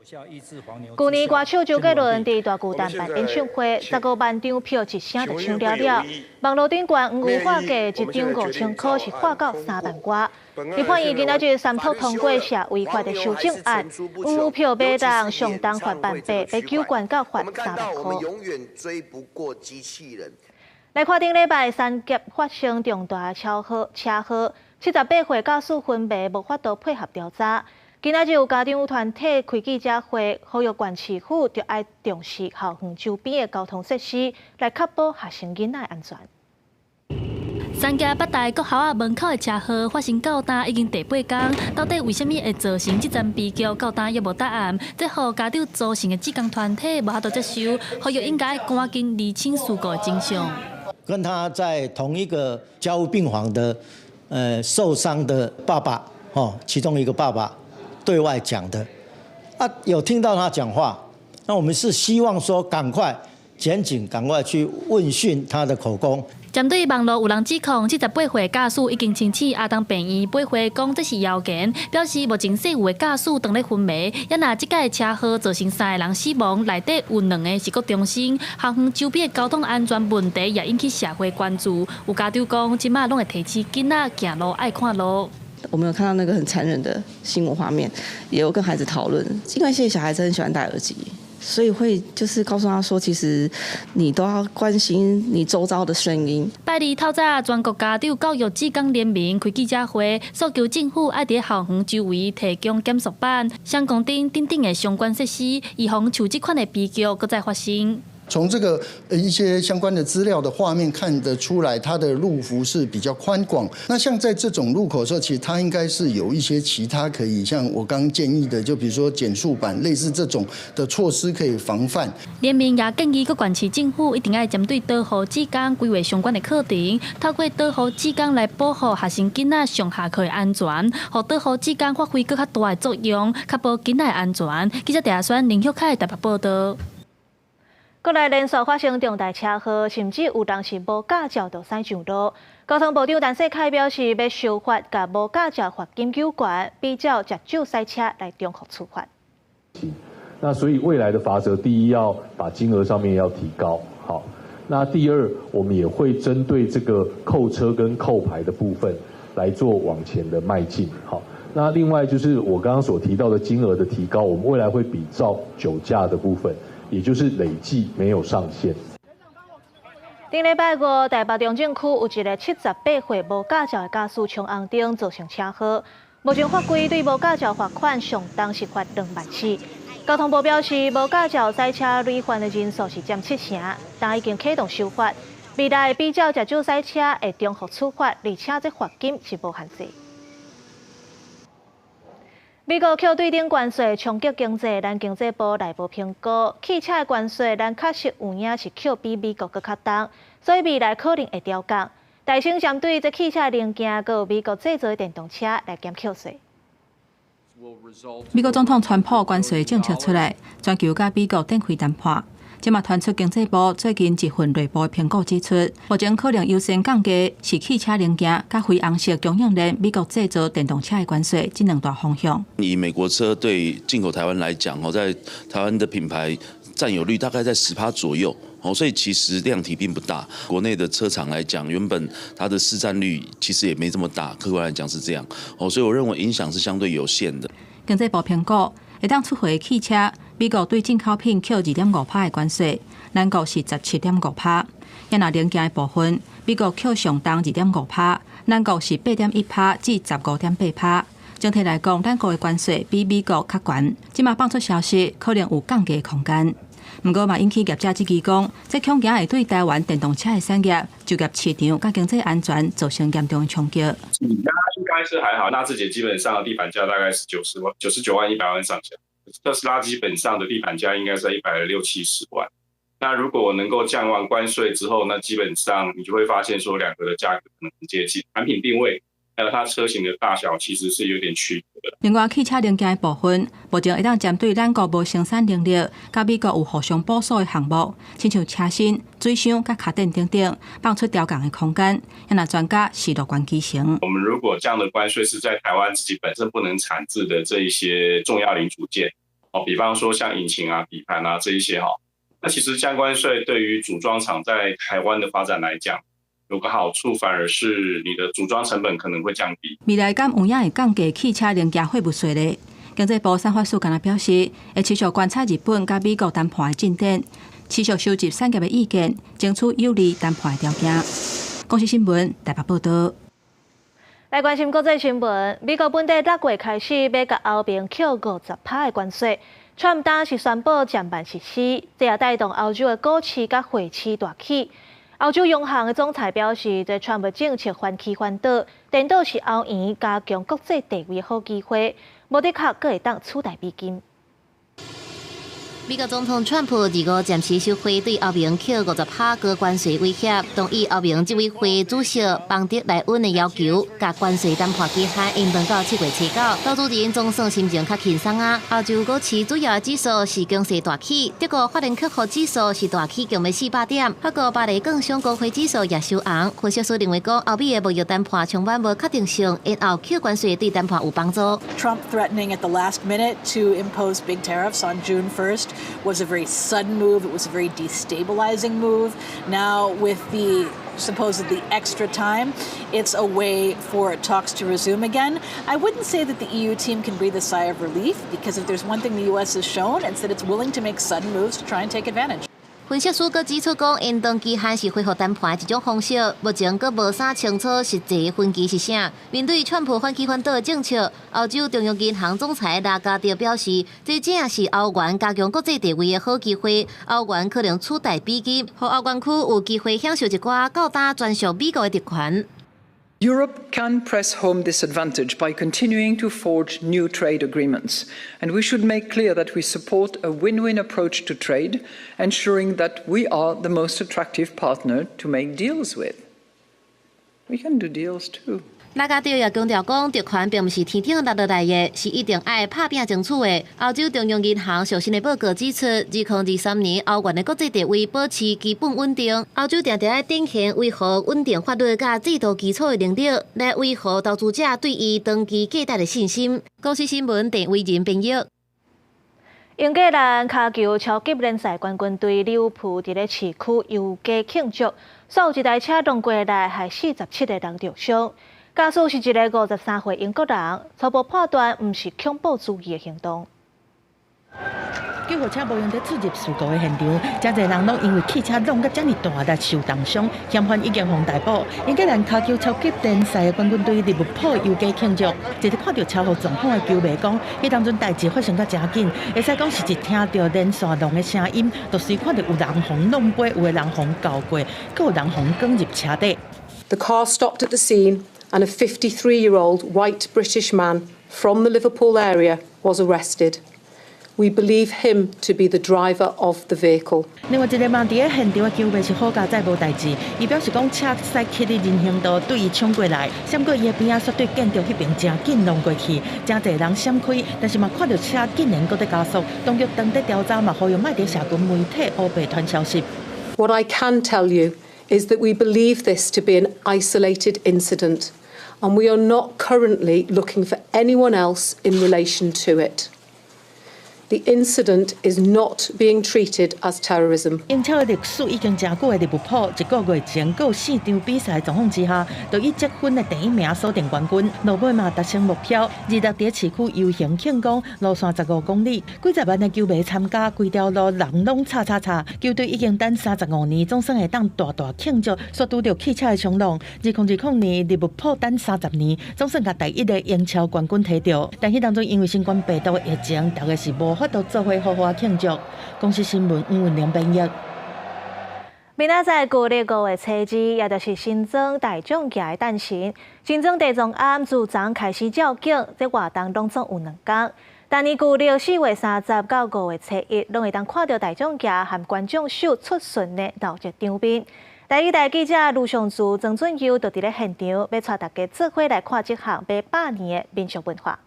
舊年歌手周杰倫佇大巨蛋辦演唱會，15萬張票一聲就搶了了。網路頂懸黃牛喊價，一張5000箍是喊到3萬外。立法院今仔日三讀通過涉違法的修正案，黃牛票買人上重罰18,000，欲求懸到罰3萬箍。來看頂禮拜三峽發生重大車禍，78歲駕駛昏迷無法度配合調查。今仔日有家長團體開記者會，呼籲縣市府著愛重視校園周邊的交通設施，來確保學生囡仔的安全。三峽北大國校仔門口的車禍發生到今已經第八工，到底為啥物會造成這樁悲劇？到今猶無答案。這予家長組成的志工團體無法度接受，呼籲應該趕緊釐清事故的真相。跟他在同一個加護病房的，受傷的爸爸，哦，其中一個爸爸對外講的，啊，有聽到他講話，那我們是希望說趕快檢警趕快去問訊他的口供。針對網路有人指控78歲駕駛已經清醒，阿東病院八歲講這是謠言，表示目前世有的駕駛當咧昏迷，也若這擺車禍造成三个人死亡，內底有兩个是國中生，校園周邊的交通安全問題也引起社會關注。有家長講，這馬攏會提醒囡仔行路愛看路。我們有看到那個很殘忍的新聞畫面，也有跟孩子討論，因為現在小孩子很喜歡戴耳機。所以會就是告訴他說，其實你都要關心你周遭的聲音。拜二透早，全國家長教育志工聯盟開記者會，訴求政府愛佇校園周圍提供減速板、雙光燈等等的相關設施，以防像這款的悲劇閣再發生。從這個一些相關的資料的畫面看得出來，它的路幅是比較寬廣。那像在這種路口的時候，其實它應該是有一些其他可以，像我剛剛建議的，就比如說減速板，類似這種的措施可以防範。聯盟也建議各縣市政府一定愛針對導護志工規劃相關的課程，透過導護志工來保護學生囡仔上下課的安全，予導護志工發揮閣較大的作用，確保囡仔的安全。記者鄭宣林玉凱台北報道。國內連續發生重大車禍，甚至有當時無駕照就駛上路。交通部長陳世凱表示，欲修法，共無駕照罰金糾懸，比照食酒駛車來重複處罰。那所以未來的罰則，第一要把金額上面要提高，好。那第二，我們也會針對這個扣車跟扣牌的部分來做往前的邁進，好。那另外就是我剛剛所提到的金額的提高，我們未來會比照酒駕的部分。也就是累計沒有上限。頂禮拜五，台北中正區有一个78歲無駕照的駕駛衝紅燈，造成車禍。目前法規對無駕照罰款上重是罰2萬4。交通部表示，無駕照駛車累犯的人數是佔7成，但已經啟動修法，未來比照食酒駛車會重複處罰，而且這罰金是無限制。美國扣對等關稅衝擊經濟，咱經濟部內部評估，汽車的關稅咱確實有影是扣比美國閣較重，所以未來可能會調降。台廠針對這汽車零件，閣有美國製造的電動車來減扣稅。美國總統川普關稅政策出來，全球佮美國展開談判。這嘛傳出經濟部最近一份內部評估指出，目前可能優先降低是汽車零件佮非紅色供應鏈美國製造電動車的關稅，這兩大方向。以美國車對進口台灣來講，哦，在台灣的品牌佔有率大概在10%左右，哦，所以其實量體並不大。國內的車廠來講，原本它的市佔率其實也沒這麼大，客觀來講是這樣，哦，所以我認為影響是相對有限的。經濟部評估，會當出貨的汽車，美國對進口品扣2.5%的關稅，咱國是17.5%。也若零件的部分，美國扣上重2.5%，咱國是8.1%至15.8%。整體來講，咱國的關稅比美國較懸。這馬放出消息，可能有降低空間。毋過嘛，引起業者質疑講，這恐驚會對台灣電動車的產業、就業市場佮經濟安全造成嚴重的衝擊。應該是還好，納智捷基本上的地板價大概是90萬、99萬、100萬上下。特斯拉基本上的地板價應該在160、70萬。那如果能夠降完關稅之後，那基本上你就會發現說兩個的價格可能很接近，產品定位還有它車型的大小其實是有點區別的。另外，汽車零件的部分，目前會當針對咱國無生產能力，佮美國有互相補數的項目，親像車身、水箱佮跤墊等等，放出調降的空間。也若專家是樂觀其成。我們如果降的關稅是在台灣自己本身不能產製的這一些重要零組件，哦，比方說像引擎啊、底盤啊這一些哈。那其實降關稅對於組裝廠在台灣的發展來講，有個好處，反而是你的組裝成本可能會降低。未來敢有影會降低汽車零件貨物稅咧？經濟部產發署敢若表示，會持續觀察日本佮美國談判的進展，持續收集產業的意見，爭取有利談判的條件。公視新聞台北報導。來關心國際新聞，美國本地6月開始欲共歐盟扣50趴的關稅，川普當時宣布暫緩實施，這也帶動歐洲的股市佮匯市大起。歐洲央行的總裁表示，這川普政策反起反倒，顛倒是歐元加強國際地位的好機會，無的確閣會當取代美金。美國總統川普二五暫時收回對歐盟扣50趴高關稅威脅，同意歐盟執委會主席馮德萊恩的要求，共關稅談判期限延長到7月初9。投資人總算心情較輕鬆啊！歐洲股市主要指數是強勢大起，德國法蘭克福指數是大起強欲400點，法國巴黎更上高匯指數也收紅。分析師認為講，歐美的貿易談判充滿無確定性，延後扣關稅對談判有幫助。 Trump threatening at the last minute to impose big tariffs on June 1st was a very sudden move. It was a very destabilizing move. Now, with the supposedly extra time, it's a way for talks to resume again. I wouldn't say that the EU team can breathe a sigh of relief, because if there's one thing the U.S. has shown, it's that it's willing to make sudden moves to try and take advantage. 分析師閣指出講，延長期限是恢復談判的一種方式，目前閣無啥清楚實際分歧是啥。面對川普反起反倒的政策，歐洲中央銀行總裁拉加德表示，這正是歐元加強國際地位的好機會。歐元可能取代美金，予歐元區有機會享受一寡較大專屬美國的特權。 Europe can press home this advantage by continuing to forge new trade agreements. And we should make clear that we support a win-win approach to trade, ensuring that we are the most attractive partner to make deals with. We can do deals too. 拉加德也強調講，特權並毋是天頂落落來的，是一定愛拍拚爭取的。歐洲中央銀行上新的報告指出，2023年歐元的國際地位保持基本穩定。歐洲定定愛展現維護穩定法律佮制度基礎的能力，來維護投資者對伊長期價值的信心。公視新聞鄭偉仁編譯。英格蘭跤球超級聯賽冠軍隊利物浦佇咧市區遊街慶祝，煞有一台車撞過來，害47個人著傷。駕駛是一个53歲英國人，初步判斷毋是恐怖主義的行動。救護車無閒得出入事故的現場，誠濟人攏因為汽車挵甲遮爾大力受重傷，嫌犯已經予逮捕。英格蘭跤球超級聯賽的冠軍隊利物浦遊街慶祝，一個看著車禍狀況的球迷講，彼當陣代誌發生甲誠緊，會使講是一聽著連續撞的聲音，就隨看著有人予挵飛，有的人予攪過，閣有人予捲入車底。 The car stopped at the scene and a 53-year-old white British man from the Liverpool area was arrested. We believe him to be the driver of the vehicle. 另外一个嘛佇咧現場的球迷是好佳哉無代誌，伊表示講車駛去佇人行道對伊衝過來，閃過伊的邊仔，煞對建築彼邊誠緊挵過去，誠濟人閃開，但是嘛看著車竟然閣佇加速，當局當地調查嘛，呼籲莫佇社群媒體烏白傳消息。 What I can tell you is that we believe this to be an isolated incident, and we are not currently looking for anyone else in relation to it. The incident is not being treated as terrorism. 英超的歷史已經誠久的利物浦，一個月前閣有四場比賽狀況之下，就以積分的第一名鎖定冠軍。落尾嘛達成目標，26佇市區遊行慶功，路線15公里，幾十萬的球迷參加，規條路人攏吵吵吵。球隊已經等35年，總算會當大大慶祝，煞拄著汽車的衝撞。2020年利物浦等30年，總算共第一个英超冠軍提著。但彼當中因為新冠病毒的疫情，大家是無法度做伙好好慶祝。公視新聞黃文玲編譯。明仔載舊曆5月初2，也就是新莊大眾耆的誕辰。新莊地藏庵自昨開始醮景，這活動攏總有2工。逐年舊曆4月30到5月初1，攏會當看著大眾耆和觀眾秀出巡的鬧熱場面。台語台記者盧尚柱、曾俊佑就佇咧現場，欲帶大家做伙來看這項欲百年的民俗文化。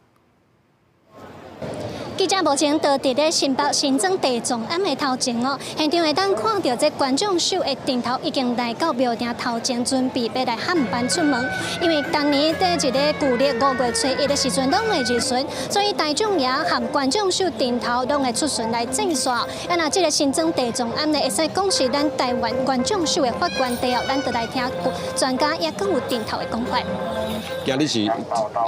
記者目前就佇咧新北新莊地藏庵的頭前哦，現場會當看著這觀眾手的陣頭已經來到廟埕頭前，準備欲來航班出門。因為逐年佇一个舊曆5月初1的時陣，攏會入巡，所以大眾爺和觀眾手陣頭攏會出巡來祭拜。啊，若這个新莊地藏庵呢，會使講是咱台灣觀眾手的發源地哦，咱就來聽專家也閣有陣頭的講法。今日是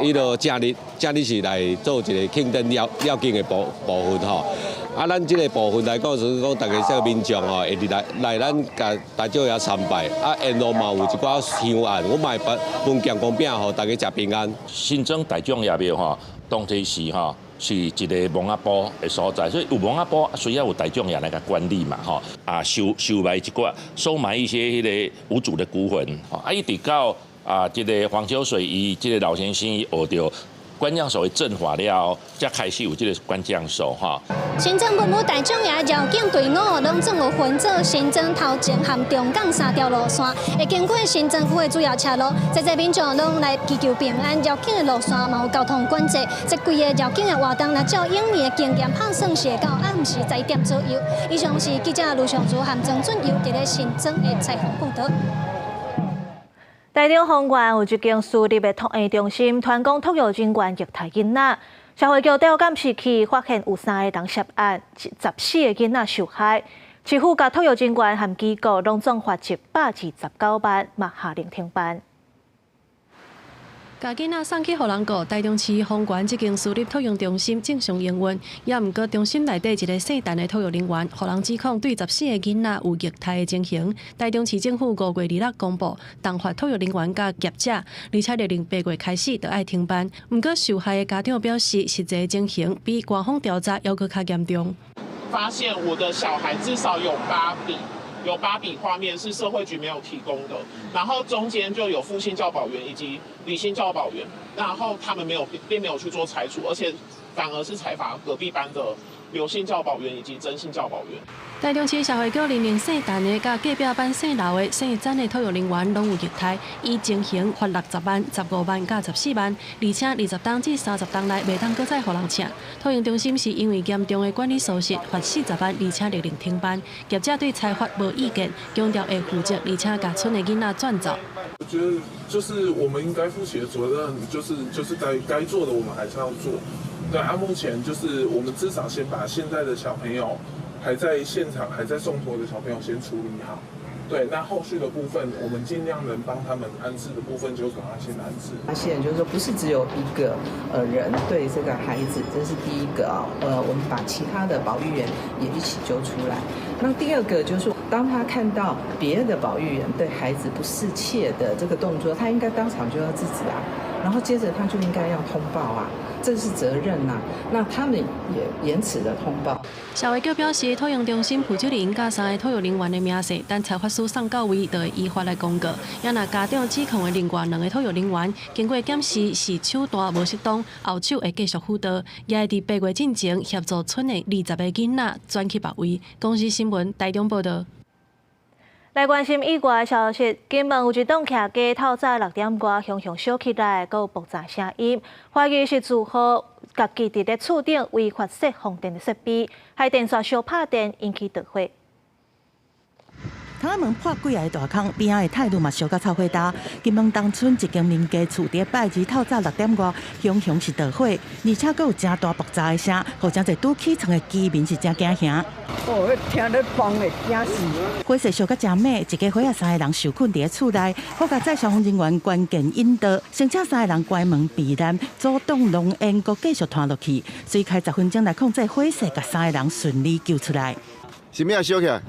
彼落正日，正日是來做一个慶典了了境的部分吼。啊，咱這个部分來講，就是講大家這个民眾吼，會佇來來咱共大眾爺參拜。啊，沿路嘛有一寡香案，阮嘛會分鹹光餅，予大家食平安。新莊大眾爺廟吼，當時是吼是一个墓仔埔的所在，所以有墓仔埔需要有大眾爺來共管理嘛吼。啊，收埋一寡，收埋一些彼个無主的孤魂。啊，一直到啊，這个黃秋水伊這个老先生伊學著觀將手的陣法了後，才開始有這個觀將手哈。新莊文武大眾爺繞境隊伍攏總有分做新莊頭前和中港三條路線，會經過新莊區的主要車路，濟濟民眾攏來祈求平安。繞境的路線嘛有交通管制，這規个繞境的活動，若照往年的經驗拍算，是會到暗時11點左右。以上是記者盧尚如和曾俊佑佇咧新莊的採訪報導。台中豐原有一間私立的托嬰中心，傳講托育人員虐待囡仔，社會局調監視器發現有三个人涉案，14個囡仔受害。市府共托育人員和機構攏總罰129萬，嘛下令停辦。共囡仔送去予人顧，台中市豐原這間私立托育中心正常營運，也毋過中心內底一个姓陳的托育人員，予人指控對14個囡仔有虐待的情形。台中市政府5月26公布，重罰托育人員佮業者，而且勒令8月開始就愛停辦。毋過受害的家長表示，實際情形比官方調查猶閣較嚴重。發現我的小孩至少有八筆。有八筆畫面是社會局沒有提供的，然後中間就有傅姓教保員以及李姓教保員，然後他們沒有並沒有去做裁處，而且反而是裁罰隔壁班的劉姓教保員以及曾姓教保員。台中市社會局認定姓陳的佮隔壁班姓劉的姓曾的托育人員攏有虐待，依情形罰60萬、15萬佮14萬，而且20冬至30冬內袂當閣再予人請。托嬰中心是因為嚴重的管理疏失，罰40萬，而且勒令停辦。業者對裁罰無意見，強調會負責，而且共賰的囡仔轉走。我覺得就是我們應該負起的責任，就是該做的，我們還是要做。對啊，目前就是我們至少先把現在的小朋友還在現場、還在送托的小朋友先處理好。對，那後續的部分，我們盡量能幫他們安置的部分，就趕快先安置。發現就是說，不是只有一個人對這個孩子，這是第一個啊。我們把其他的保育員也一起揪出來。那第二個就是，當他看到別的保育員對孩子不適切的這個動作，他應該當場就要制止啊，然後接着他就應該要通報啊。這是責任吶，那他們也延遲了通報。社會局表示，托嬰中心負責人佮三个托育人員的名冊，等裁罰書送到位，就會依法來公告。也若家長指控的另外兩个托育人員，經過檢視是手段無適當，後手會繼續輔導，也會佇8月進前協助賰的20個囡仔轉去別位。公視新聞台中報導。來關心意外消息，金門有一棟徛家透早6點外，雄雄燒起來，閣有爆炸聲音，懷疑是住戶家己佇咧厝頂違法設放電的設備，害電線燒拍電，引起著火。窗仔門破幾个大空，邊仔的態度嘛燒甲臭火焦。金門東村一間民家厝佇拜二透早6點外，雄雄是著火，而且閣有誠大爆炸的聲，予誠濟拄起床的居民是誠驚嚇。哦，聽咧嘣的驚死！火勢燒甲誠猛，一家伙仔三个人受困佇咧厝內，好佳哉消防人員關鍵引導，先請三个人關門避難，阻擋濃煙閣繼續拖落去，隨開10分鐘來控制火勢，共三个人順利救出來。是啥燒起來？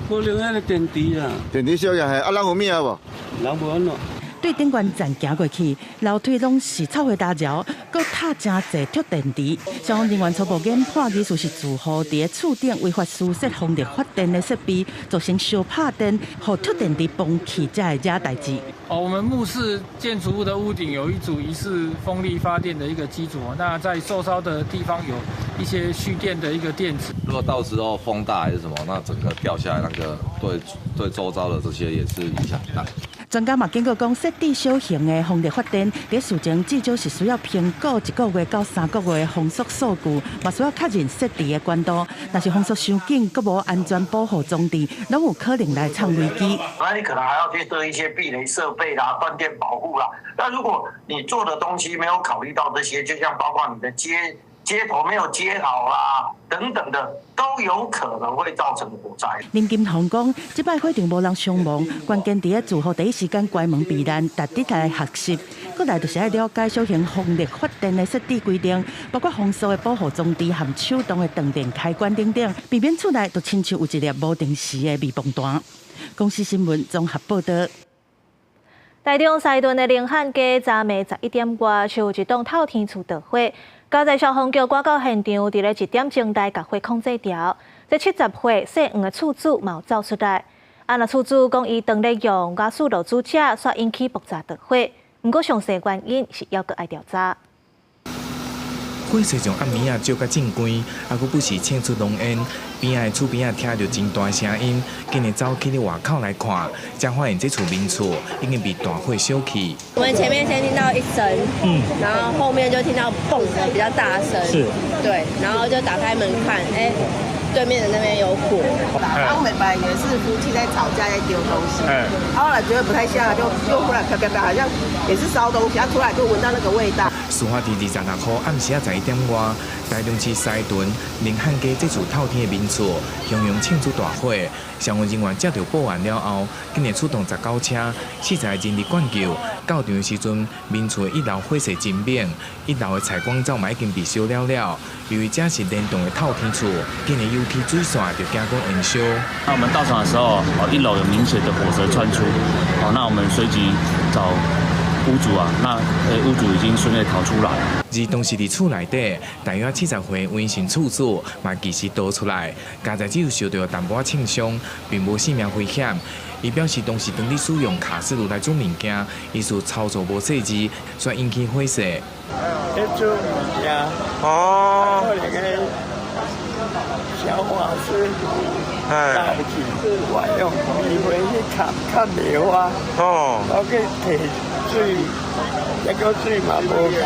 可能彼个電池啊，電池燒起來，啊，人有命無？人無按怎。對頂懸站行過去，樓梯攏是臭火焦焦，閣塌誠濟鐵電池。消防人員初步研判，疑似是住戶佇咧厝頂違法私設風力發電的設備，造成燒拍電，予鐵電池崩去，才會惹代誌。哦，我們目視建築物的屋頂有一組疑似風力發電的一個機組，那在受燒的地方有一些蓄電的一個電池。如果到時候風大還是什麼，那整個掉下來，那個對周遭的這些也是影響大。專家嘛警告講，設置小型的風力發電，佇事前至少是需要評估一個月到3個月的風速數據，嘛需要確認設置的管道。若是風速傷緊，閣無安全保護裝置，攏有可能來創危機。那你可能還要去設一些避雷設備啦、斷電保護啦。那如果你做的東西沒有考慮到這些，就像包括你的接頭沒有接好啦，等等的，都有可能會造成火災。林金鴻講，這擺火場無人傷亡，關鍵佇咧住戶第一時間關門避難，值得來學習。閣來就是愛了解小型風力發電的設置規定，包括風速的保護裝置和手動的斷電開關等等，避免厝內就親像有一粒無定時的微崩彈。公視新聞綜合報導。台中西屯的寧漢街，昨暝11點外，就有一棟透天厝著火。佳在消防局趕到現場，佇咧1點鐘內共火控制牢。這70歲姓黃的厝主嘛有走出來。啊，若厝主講伊當咧用瓦斯爐煮食，煞引起爆炸著火。毋過詳細原因是猶閣愛調查。火勢從暗暝仔照甲真懸，啊，閣不時衝出濃煙，邊仔的厝邊仔聽著真大聲音，緊急走去咧外口來看，才發現這厝民厝已經被大火燒去。我們前面先聽到一聲，然後後面就聽到嘣的比較大聲，是，對，然後就打開門看，哎，對面的那邊有火。啊，我們本來以為是夫妻在吵架，在丟東西，後來覺得不太像，就又忽然啪啪啪，好像也是燒東西，啊，出來就聞到那個味道。事發佇26號暗時仔11點外，台中市西屯寧漢街這處透天的民厝，熊熊衝出大火。消防人員接到報案了後，緊急出動19車，40個人力灌救。到場的時陣，民厝的一樓火勢真猛，一樓的採光罩嘛已經被燒了了。由於這是連棟的透天厝，緊急油氣水線就驚講延燒。那我們到場的時候，哦，一樓有明顯的火舌竄出，哦，那我們隨即找屋主啊，那屋主已經順利逃出來。而當時佇厝內底，大約70歲溫姓厝主嘛，及時逃出來，佳哉只有受著淡薄仔凊傷，並無性命危險。伊表示當時當咧使用卡式爐來煮物件，伊是操作無細緻，所以引起火勢。咧煮物件，哦，可能個小瓦斯爐漏氣，我用煤火去崁，崁袂活，哦，我去提水，結果水嘛無夠。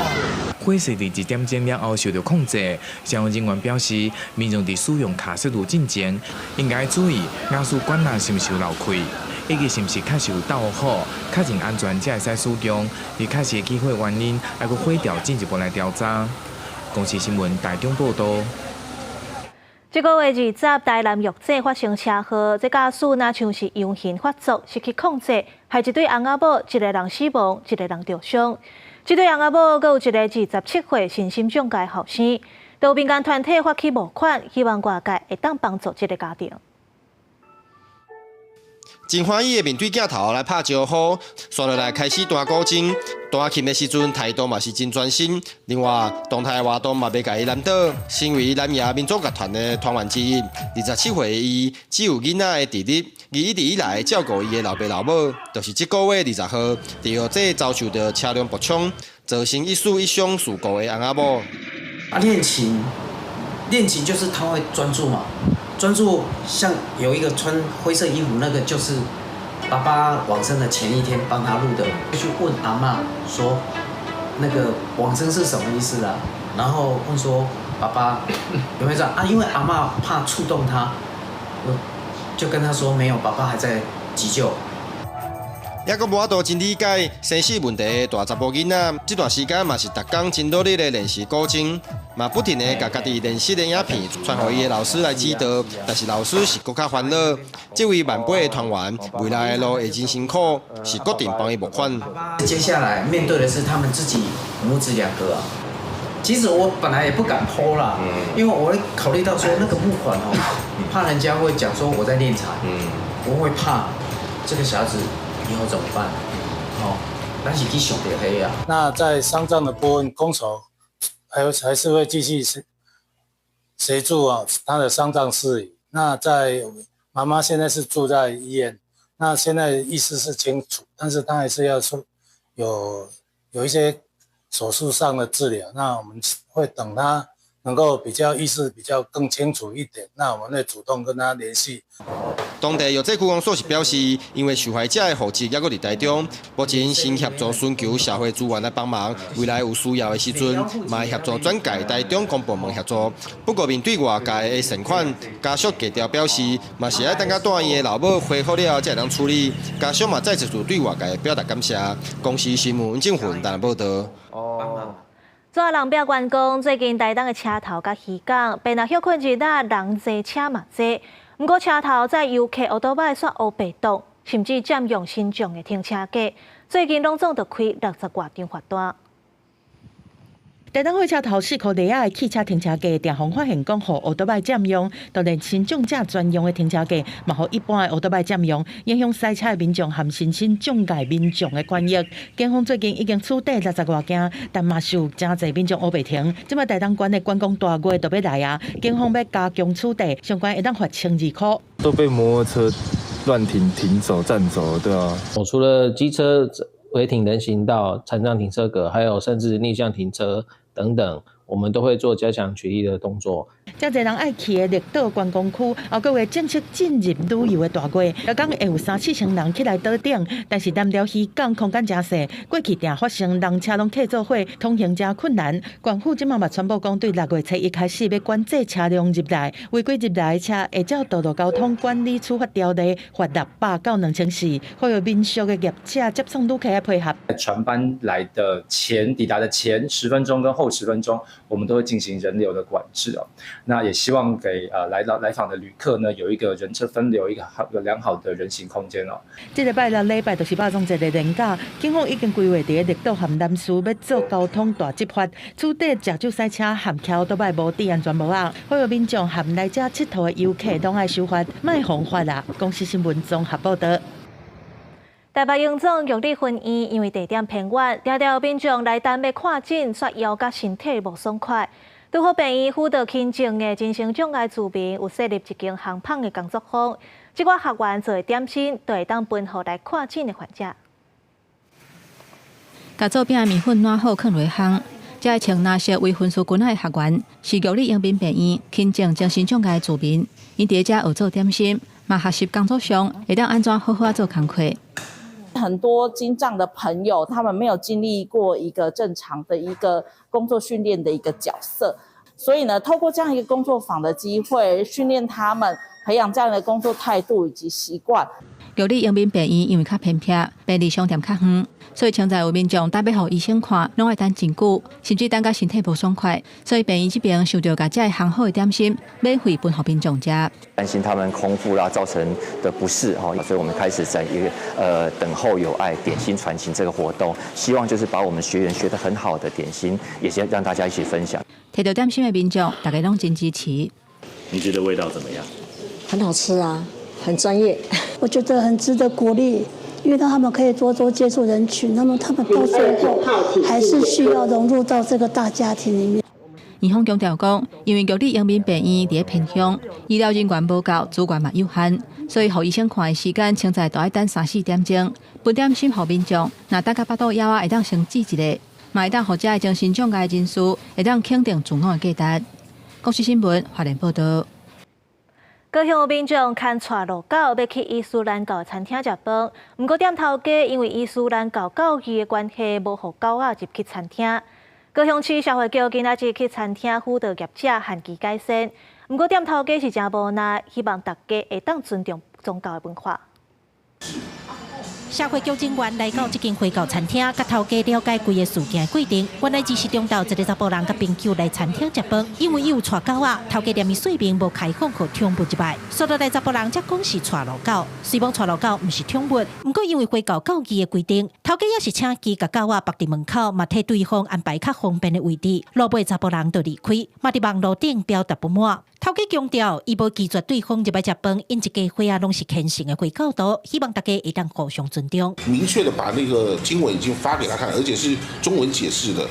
火勢佇1點鐘了後受著控制，消防人員表示，民眾佇使用卡式爐進前，應該注意瓦斯管仔是毋是有漏氣，以及是毋是確實有鬥好，確認安全才會使使用。而確實的起火原因，還閣火調進一步來調查。公視新聞台中報導。這個月20，台南玉井發生車禍，這駕駛若像是陽眩發作，失去控制，害一對翁仔某，一個人死亡，一個人著傷。這對翁仔某，閣有一個27歲身心障礙後生，都民間團體發起募款，希望外界會當幫助這個家庭。真歡喜的面對鏡頭來拍招呼，紲落來開始彈古箏。彈琴的時陣態度嘛是真專心。另外，動態活動嘛袂共伊難倒。身為南亞民族樂團的團員之一，27歲的伊只有囡仔的弟弟，而一直以來照顧伊的老爸老母，就是這個月20號，佇玉井遭受著車輛爆衝，造成一死一傷事故的翁仔某。啊，練琴，練琴就是他會專注嘛。專注，像有一個穿灰色衣服那個，就是爸爸往生的前一天幫他錄的。就去問阿嬤說，那個往生是什麼意思啊？然後問說爸爸有沒有這樣啊？因為阿嬤怕觸動他，我就跟他說沒有，爸爸還在急救。猶閣無法度真理解生死問題的大查埔囡仔，這段時間嘛是逐工真努力的練習古箏，嘛不停的共家己練習的影片傳予伊的老師來指導，但是老師是閣較煩惱。這位晚輩的團員未來的路會真辛苦，是決定幫伊募款。接下來面對的是他們自己母子兩個啊。其實我本來也不敢 po 啦，因為我會考慮到說那個募款哦，怕人家會講說我在斂財，我會怕這個小孩子以後怎麼辦？哦，咱是去想著彼啊。那在喪葬的部分，公所還是會繼續協助啊他的喪葬事宜。那在媽媽現在是住在醫院，那現在意識是清楚，但是他還是要說有一些手術上的治療。那我們會等他能夠比較意識比較更清楚一點，那我們會主動跟他聯繫。當地藥劑區公所是表示，因為受害者的戶籍猶閣佇台中，目前先協助尋求社會資源來幫忙，未來有需要的時陣，嘛會協助轉介台中公部門協助。不過面對外界的善款，家屬低調表示，嘛是愛等甲住院的老母恢復了後才會當處理。家屬嘛再次對外界表達感謝。公視新聞鄭雲台南報道。哦。做人表員工，最近台東的車頭佮漁港，平日歇睏日啊，人濟車嘛濟。毋過車頭載遊客烏多擺煞烏白擋，甚至佔用信眾的停車格。最近攏總就開60外張罰單。台東火車頭四箍犁仔的汽車停車格，定予發現講，予歐多擺佔用，就連身障者專用的停車格，嘛予一般的歐多擺佔用，影響賽車的民眾和身心障礙民眾的權益。警方最近已經取締60外件，但嘛是有誠濟民眾烏白停。這擺台東縣的觀光大月就欲來啊，警方欲加強取締，相關會當罰1200塊。都被摩托車亂停、停走、佔走，對啊。我除了機車違停人行道、殘障停車格，還有甚至逆向停車等等，我們都會做加強取締的動作。遮濟人愛去的綠島觀光區，後閣月正式進入旅遊的大月，逐工會有三四千人去來島頂，但是南寮漁港空間誠細，過去定發生人車攏客做伙，通行誠困難。縣府這馬嘛宣布講，對6月初一開始欲管制車輛入來，違規入來的車會照道路交通管理處罰條例罰600到2400，呼籲民宿的業者接送旅客愛配合。船班來的前抵達的前十分鐘跟後十分鐘，我們都會進行人流的管制哦。那也希望給來到來訪的旅客呢，有一個人車分流，一個好良好的人行空間哦。這個拜六禮拜就是肉粽節的連假，警方已經規劃佇綠島和南勢欲做交通大執法，取締食酒賽車和騎歐多擺無戴安全帽仔，呼籲民眾和來遮𨑨迌的遊客攏愛守法，莫予罰啦。公視新聞綜合報導。台北榮總玉里分院因為地點偏遠，常常有民眾來等欲看診，煞枵甲身體無爽快。拄好病院輔導輕症的精神障礙住民有設立一間烘焙的工作坊，這寡學員做的點心，就會當分予來看診的患者。共做餅的麵粉攑好，囥落烘，這个穿藍色圍裙絲裙仔的學員是玉里榮民病院輕症精神障礙住民，𪜶佇遮學做點心，嘛學習工作上會當按怎好好仔做工課。很多精障的朋友，他們沒有經歷過一個正常的一個工作訓練的一個角色，所以呢，透過這樣一個工作坊的機會，訓練他們培養這樣的工作態度以及習慣。玉里榮民病院因為較偏僻，便利商店較遠，所以現在有民眾等欲予醫生看，攏愛等真久，甚至等甲身體無爽快。所以病院這邊想著共這个烘好的點心免費分予民眾食。擔心他們空腹啦造成的不適哈，所以我們開始在一個等候有愛點心傳情這個活動，希望就是把我們學員學得很好的點心，也先讓大家一起分享。提著點心的民眾，大家攏真支持。你覺得味道怎麼樣？很好吃啊，很專業。我覺得很值得鼓勵，因為讓他們可以多多接觸人群，那麼他們到最後還是需要融入到這個大家庭裡面。院方強調講，因為玉里榮民病院佇咧偏鄉，醫療人員無夠，資源嘛有限，所以予醫生看的時間，現在都愛等三四點鐘。分點心予民眾，若等甲腹肚枵仔，會當先試一下，嘛會當予遮的精神障礙人士會當肯定自我的價值。公視新聞花蓮報導。高雄有民眾牽帶路狗欲去伊斯蘭教餐廳食飯，毋過店頭家因為伊斯蘭教教義的關係，無予狗仔入去餐廳。高雄市社會局今仔日去餐廳輔導業者限期改善，毋過店頭家是誠無奈，希望大家會當尊重宗教的文化。社會局人員來到這間回教餐廳，共頭家了解規个事件的過程。原來只是中晝一个查埔人佮朋友來餐廳食飯，因為伊有帶狗仔，頭家連伊說明無開放予寵物入來。煞落來查埔人才講是帶路狗，雖罔帶路狗毋是寵物，毋過因為回教教義的規定，頭家猶是請伊共狗仔縛佇門口，嘛替對方安排較方便的位置。落尾查埔人就離開，嘛佇網路頂表達不滿。頭家強調，伊無拒絕對方入來食飯，𪜶一家伙仔攏是虔誠的回教徒，希望大家會當互相尊重。明確的把那個經文已經發給他看，而且是中文解釋的，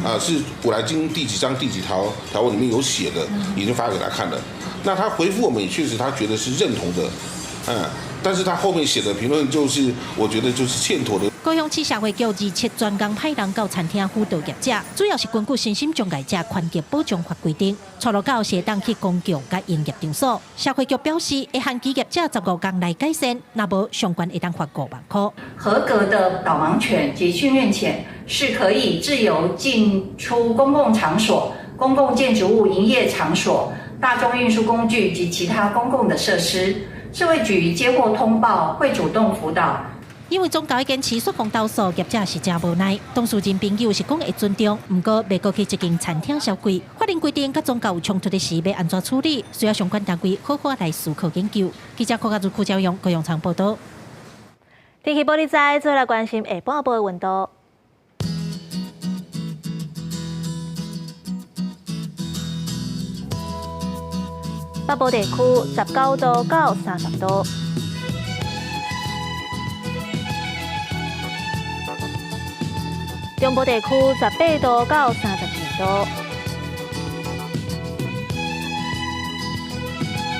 啊，是《古蘭經》第幾章第幾條條文裡面有寫的，已經發給他看了。那他回復我們也確實他覺得是認同的，但是他後面寫的評論就是，我覺得就是欠妥的。高雄市社會局27專工派人到餐廳輔導業者，主要是根據身心障礙者權益保障法規定，初六到時當去公共佮營業場所。社會局表示，會限期業者15天來改善，若無相關會當罰5萬箍。合格的導盲犬及訓練犬是可以自由進出公共場所、公共建築物營業場所、大眾運輸工具及其他公共的設施。社會局接獲通報，會主動輔導。因為總教已經持續講投訴，業者是誠無奈。當事人朋友是講會尊重，毋過袂過去這間餐廳消費。法令規定佮宗教有衝突的時，欲按怎處理，需要相關單位好好來思考研究。記者郭家如、柯昭勇、高永昌報道。天氣報你知，做來關心下半晡的溫度。北部地區19度到30度。中部地區18度到32度，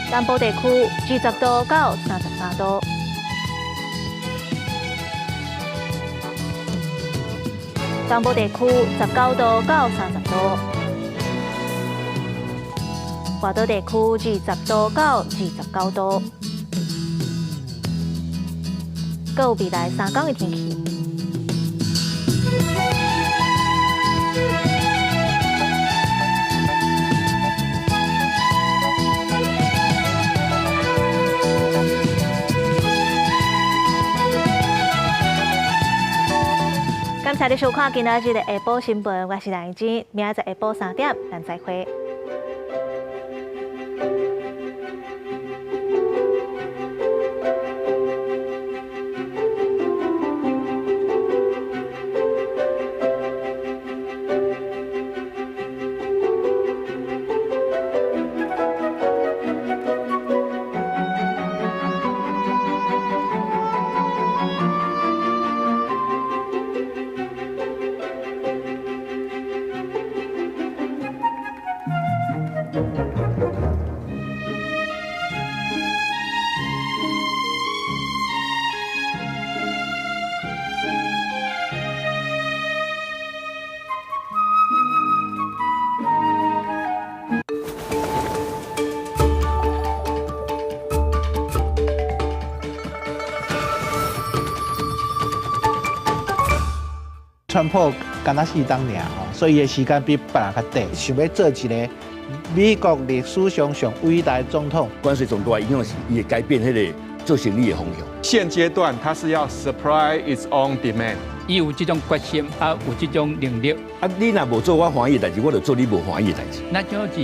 南部地區20度到33度，東部地區19度到30度，外島地區20度到29度，閣有未來3天的天氣。感謝你收看今仔日的下晡新聞，我是梁怡芷，明仔載下晡3點，咱再會。川普敢若四冬爾吼，所以伊的時間比別人較短。想欲做一个美國歷史上上偉大的總統。關稅總大影響是，伊會改變彼个做生意的方向。現階段，它是要 supply its own demand。伊有這種決心，啊，有這種能力。啊，你若無做我歡喜的代誌，我就做你無歡喜的代誌。那就是。